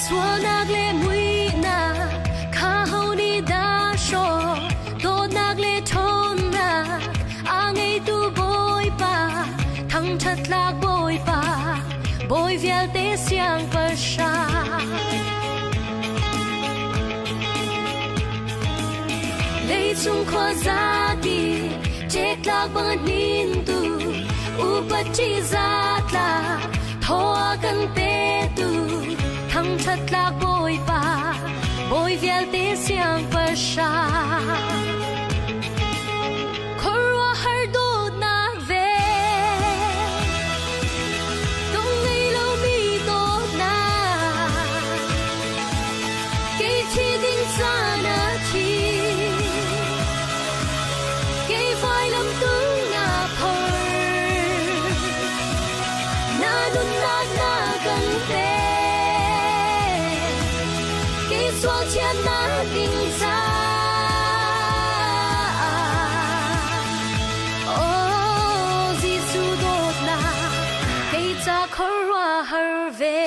[SPEAKER 6] Sualnak le muihnak kha ho nih dah hrawh dawtnak le ṭhawnnak a ngeitu Bawipa thangṭhat tlak Bawipa bawi vialte siangpahrang Leicung khuazati ṭektlak bang a hnintu upat ṭihzah tlak thaw a kan petu thangṭhat tlak Bawipa bawi vialte siangpahrang Khuaruahhar dawtnak ve Dong ngei lomi dawtnak Kei thi ding caan a thi Kei vailam tung na phor Na nunnak na kan pe Kei sual thiannak ding ca Oh Jesuh dawtnak kei ca khuaruahhar ve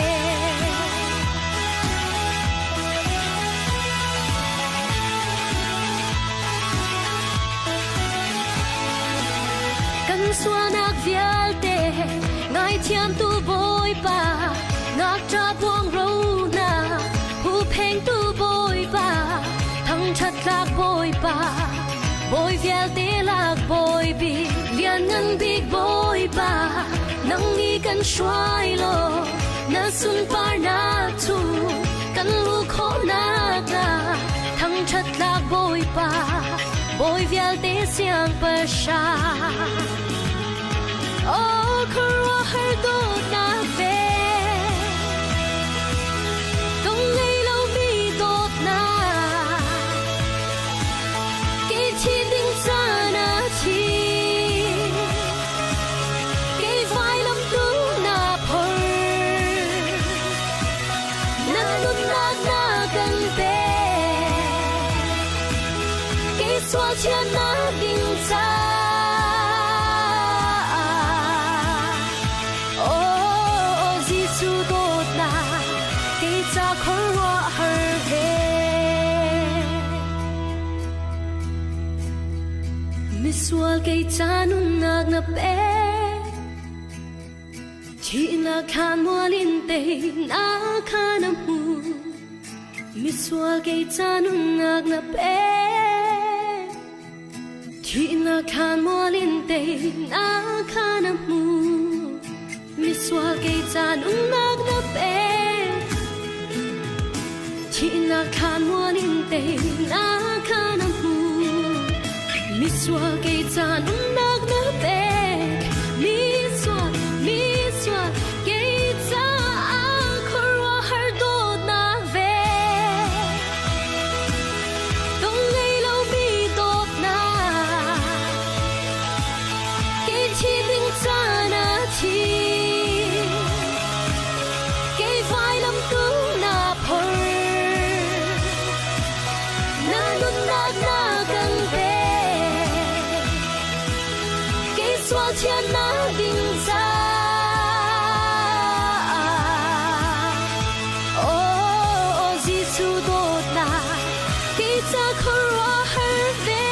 [SPEAKER 6] Kan sualnak vialte ngaithiamtu Bawipa ngakṭah buangro hna huphengtu Bawipa thangṭhat tlak Bawipa Bawi vialte lak Bawi bik lianngan bik Bawipa nang nih kan hruai law na sunparnak cu kan lu khawhnak la thangṭhat tlak Bawipa Bawi vialte siangpahrang Oh khuaruahhar dawtnak ve Dong ngei lomi dawtnak Kei thi ding caan ah thi Kei vailam tung na phor Na nunnak na kan pe Kei sual thiannak ding caah Oh Jesuh dawtnak kei ca khuaruahhar ve Misual kei ca nunnak na pek Thihnak khan mual in teinak kha na hmu Misual kei ca nunnak na pek Thihnak khan mual in teinak kha na hmu Misual kei ca nunnak na pek. Thihnak khan muan in teinak kha na hmu. Misual kei ca nunnak na pek. Misual, misual kei caah khuaruahhar dawtnak ve. Dong ngei lomi dawtnak. Kei thi ding caan ah thi. Kei vailam tu na phor. Na nunnak na kan pek. Kei sual thiannak ding caah. Oh, Jesuh dawtnak kei ca khuaruahhar ve.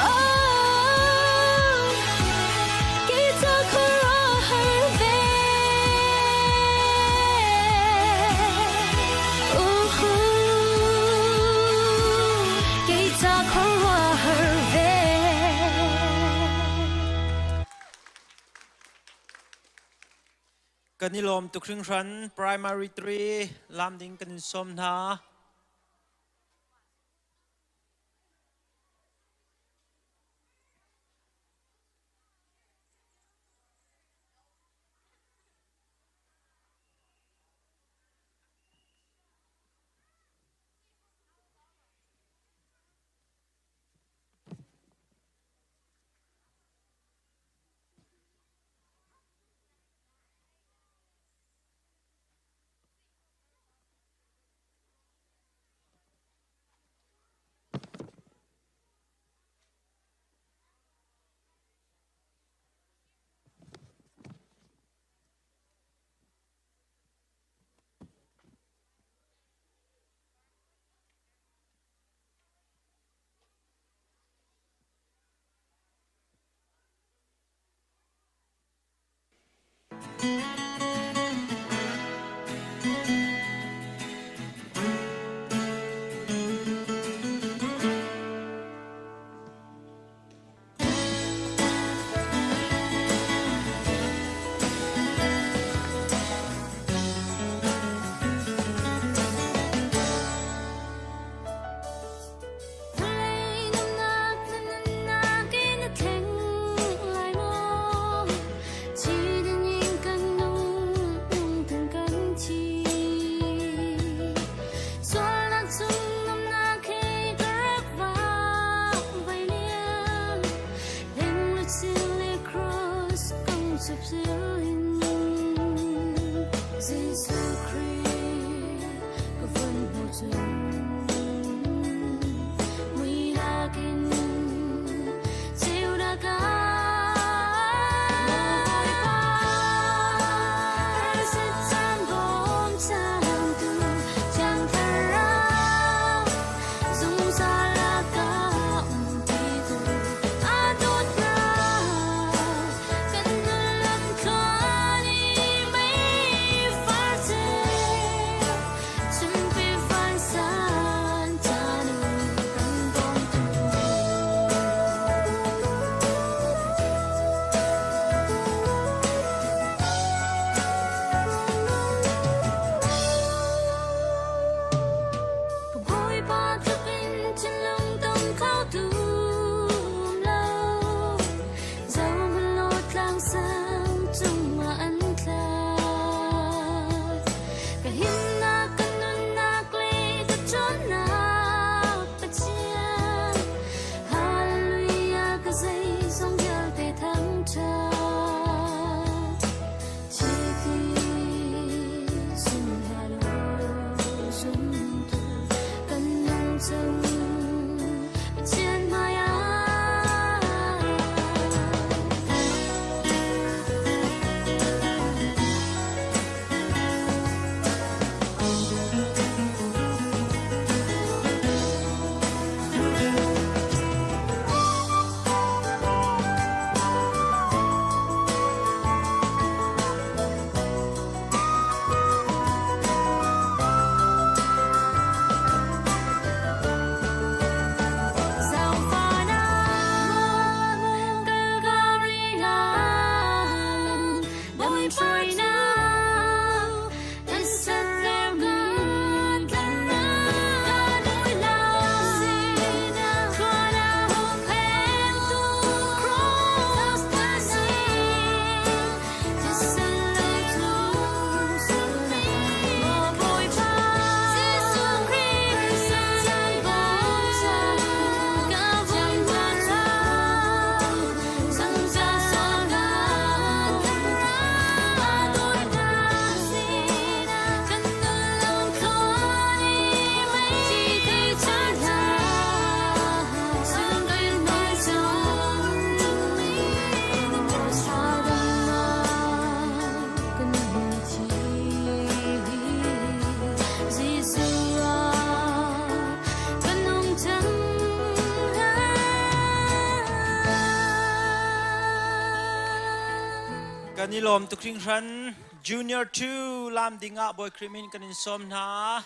[SPEAKER 6] Oh, kei ca khuaruahhar ve. Uhu, kei ca khuaruahhar ve.
[SPEAKER 1] Kan i lawm tuk hringhran primary 3 lam ding kan in sawm hna. Kan i lawm tuk hringhran. Junior 2 lam ding ah Bawi Khrih min kan in sawm hna.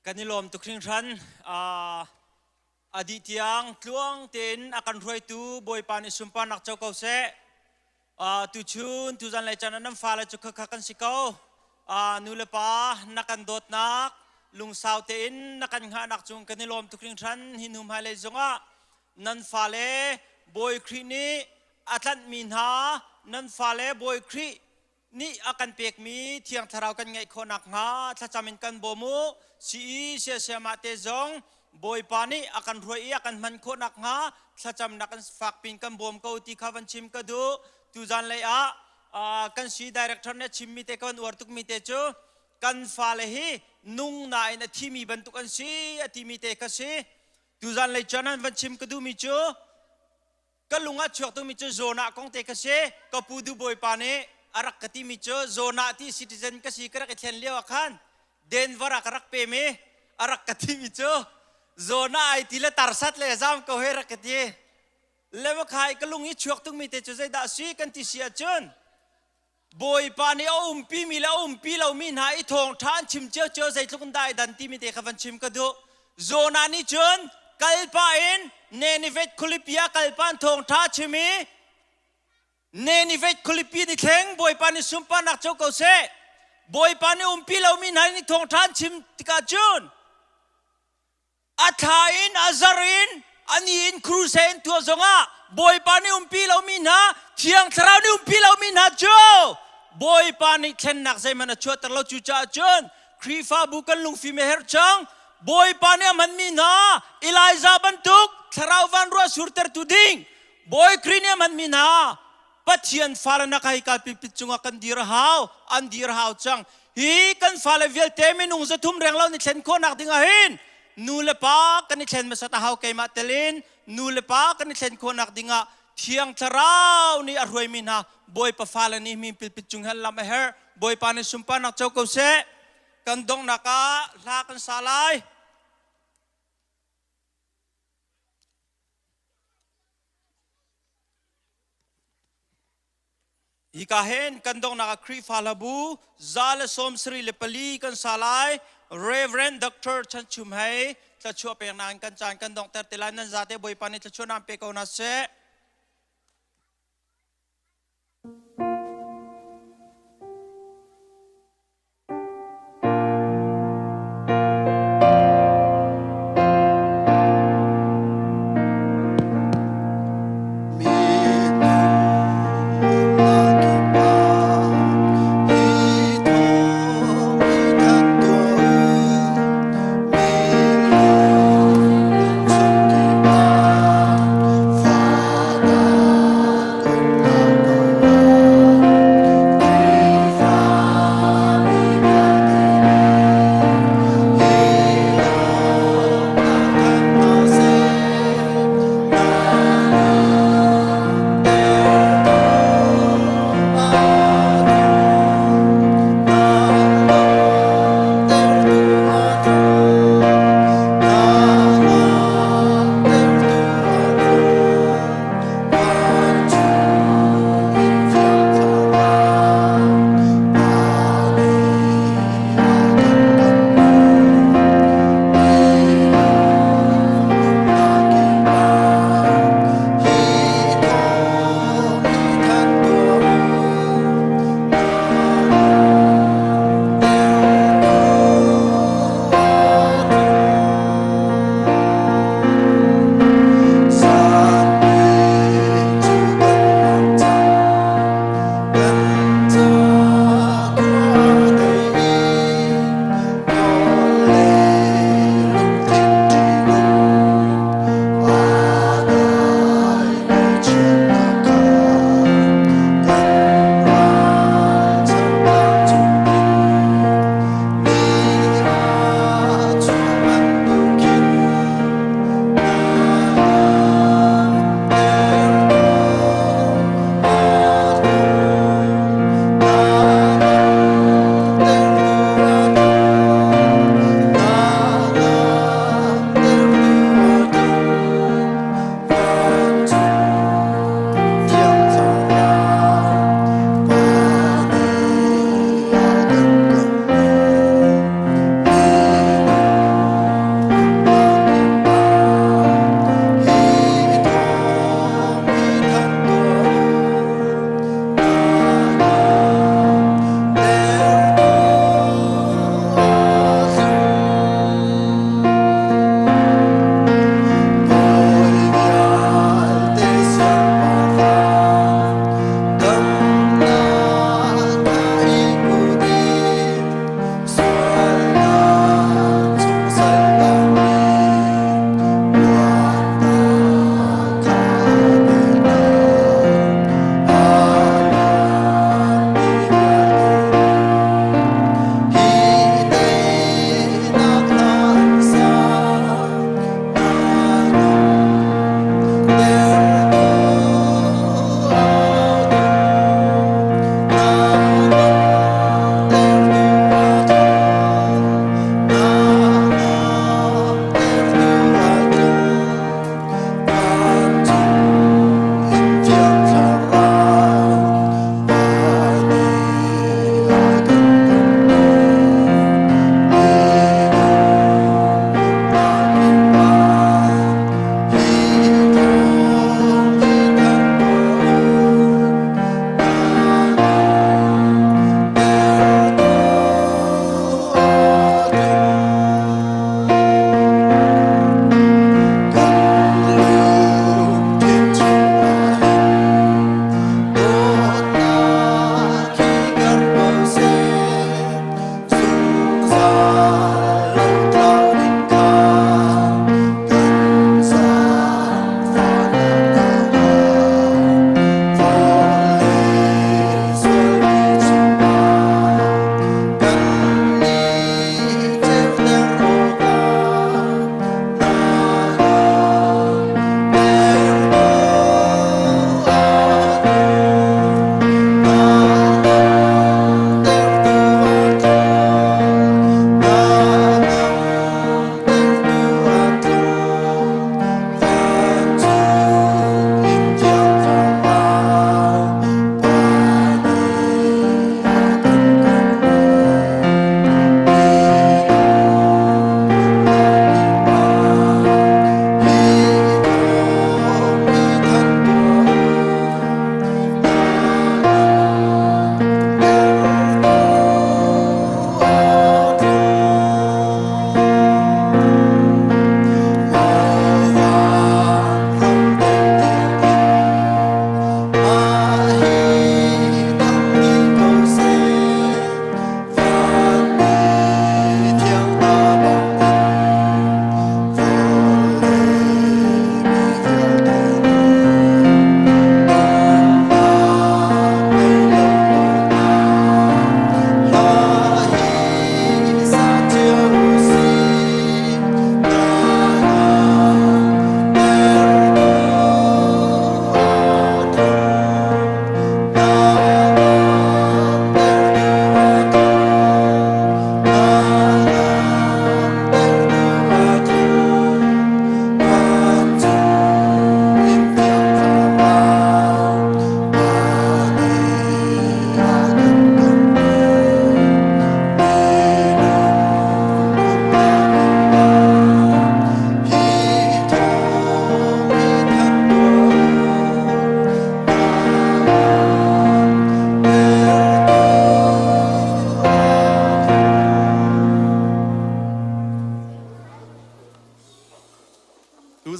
[SPEAKER 1] Kan i lawm tuk hringhran. A dih tiang tluang tein a kan hruaitu Bawipa nih sunparnak co ko seh. Uh, tuchun tuzan lei chan nan fale cu khakha kan si ko. Uh, nu le pa na kan dawtnak lungsau tein na kan hngahnak cung kan i lawm tuk hringhran hi hnu hmailei zongah nan fale Bawi Khrih nih a tlanhmi hna nan fale Bawi Khrih nih a kan pekmi Thiang Thlarau kan ngeih khawh nakhnga thlacam in kan bawm u. CE siasiamah te zong Bawipa nih a kan hruai i a kan hman khawh nakhnga thlacamnak kan fakpin kan bawm ko ti kha van chim ka duh. Tuzan lei ah kan si director nih a chimmi te ka van uar tukmi te cu kan fale hi nung nain a thimi bantuk an si a timi te kha si. Tuzan lei cun an van chim ka duhmi cu ka lung ah chuak tumi cu Jonah kong te ka si ka pu du bawipa nih a rak ka timi cu Jonah ti citizen ka si ka rak i thlen lio ah khan Denver ah ka rak pem i a rak ka timi cu Jonah ai ti le tarsat le zam ko he rak ka ti le khai ka lung i chuak tungmi te cu zeidah si kan ti si ahcun Bawipa nih a umpimi le a umpi lomi hna i thawngṭha an chim ciocio zeitluk in dah ai dan timi te kha van chim ka duh. Jonah nih cun kalpa in Nineveh khualipi ah kalpa in thawngṭha a chim i Nineveh khualipi ni thleng Bawipa nih sunparnak co ko seh. Bawipa nih umpi lomi hna nih thawngṭha an chim tikah cun a thla in a zar in a ni in crusade in tuah zongah Bawipa nih umpi lomi hna Thiang Thlarau nih umpi lomi hna cu Bawipa nih thlennak zeihmanh a chuahter lo cucaah cun Khrihfabu kan lungfim a herh cang Bawipa nih a hmanmi hna Elijah bantuk thlarau van ruah surtertu ding Bawi Khrih nih a hmanmi hna Pathian fale nak hi kalpipit cungah kan dir a hau an dir a hau cang hi kan fale vialte minung 300 reng lo ni thlen khawhnak ding ah hin nu le pa kan i thlen hmasat a hau keimah telin nu le pa kan i thlen khawhnak ding ah thiang thlarau nih a hruaimi hna bawipa fale nih mi pilpit cung han lam a herh bawipa nih sunparnak co ko seh kan donghnak ah hla kan sa lai Hika hin kan donghnak ah Khrihfa hlabu 174 kan sa lai. Reverend Dr. Chan Chum Hei thlachuah peknak in kan caan kan donghter te lai. Nan zate Bawipa nih thlachuah pe ko hna seh.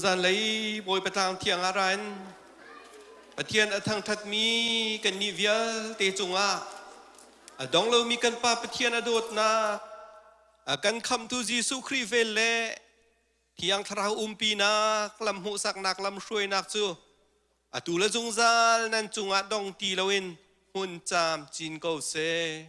[SPEAKER 14] Tuzan lei Bawipa tlang thiang ah ra in Pathian a thangṭhatmi kannih vialte cungah a dong lomi kan Pa Pathian a dawtnak, a kan khamhtu Jesuh Khrih vel le Thiang Thlarau umpinak, lam hmuhsaknak, lam hruainak cu atu le zungzal nan cungah dong ti loin hmun caam cin ko seh.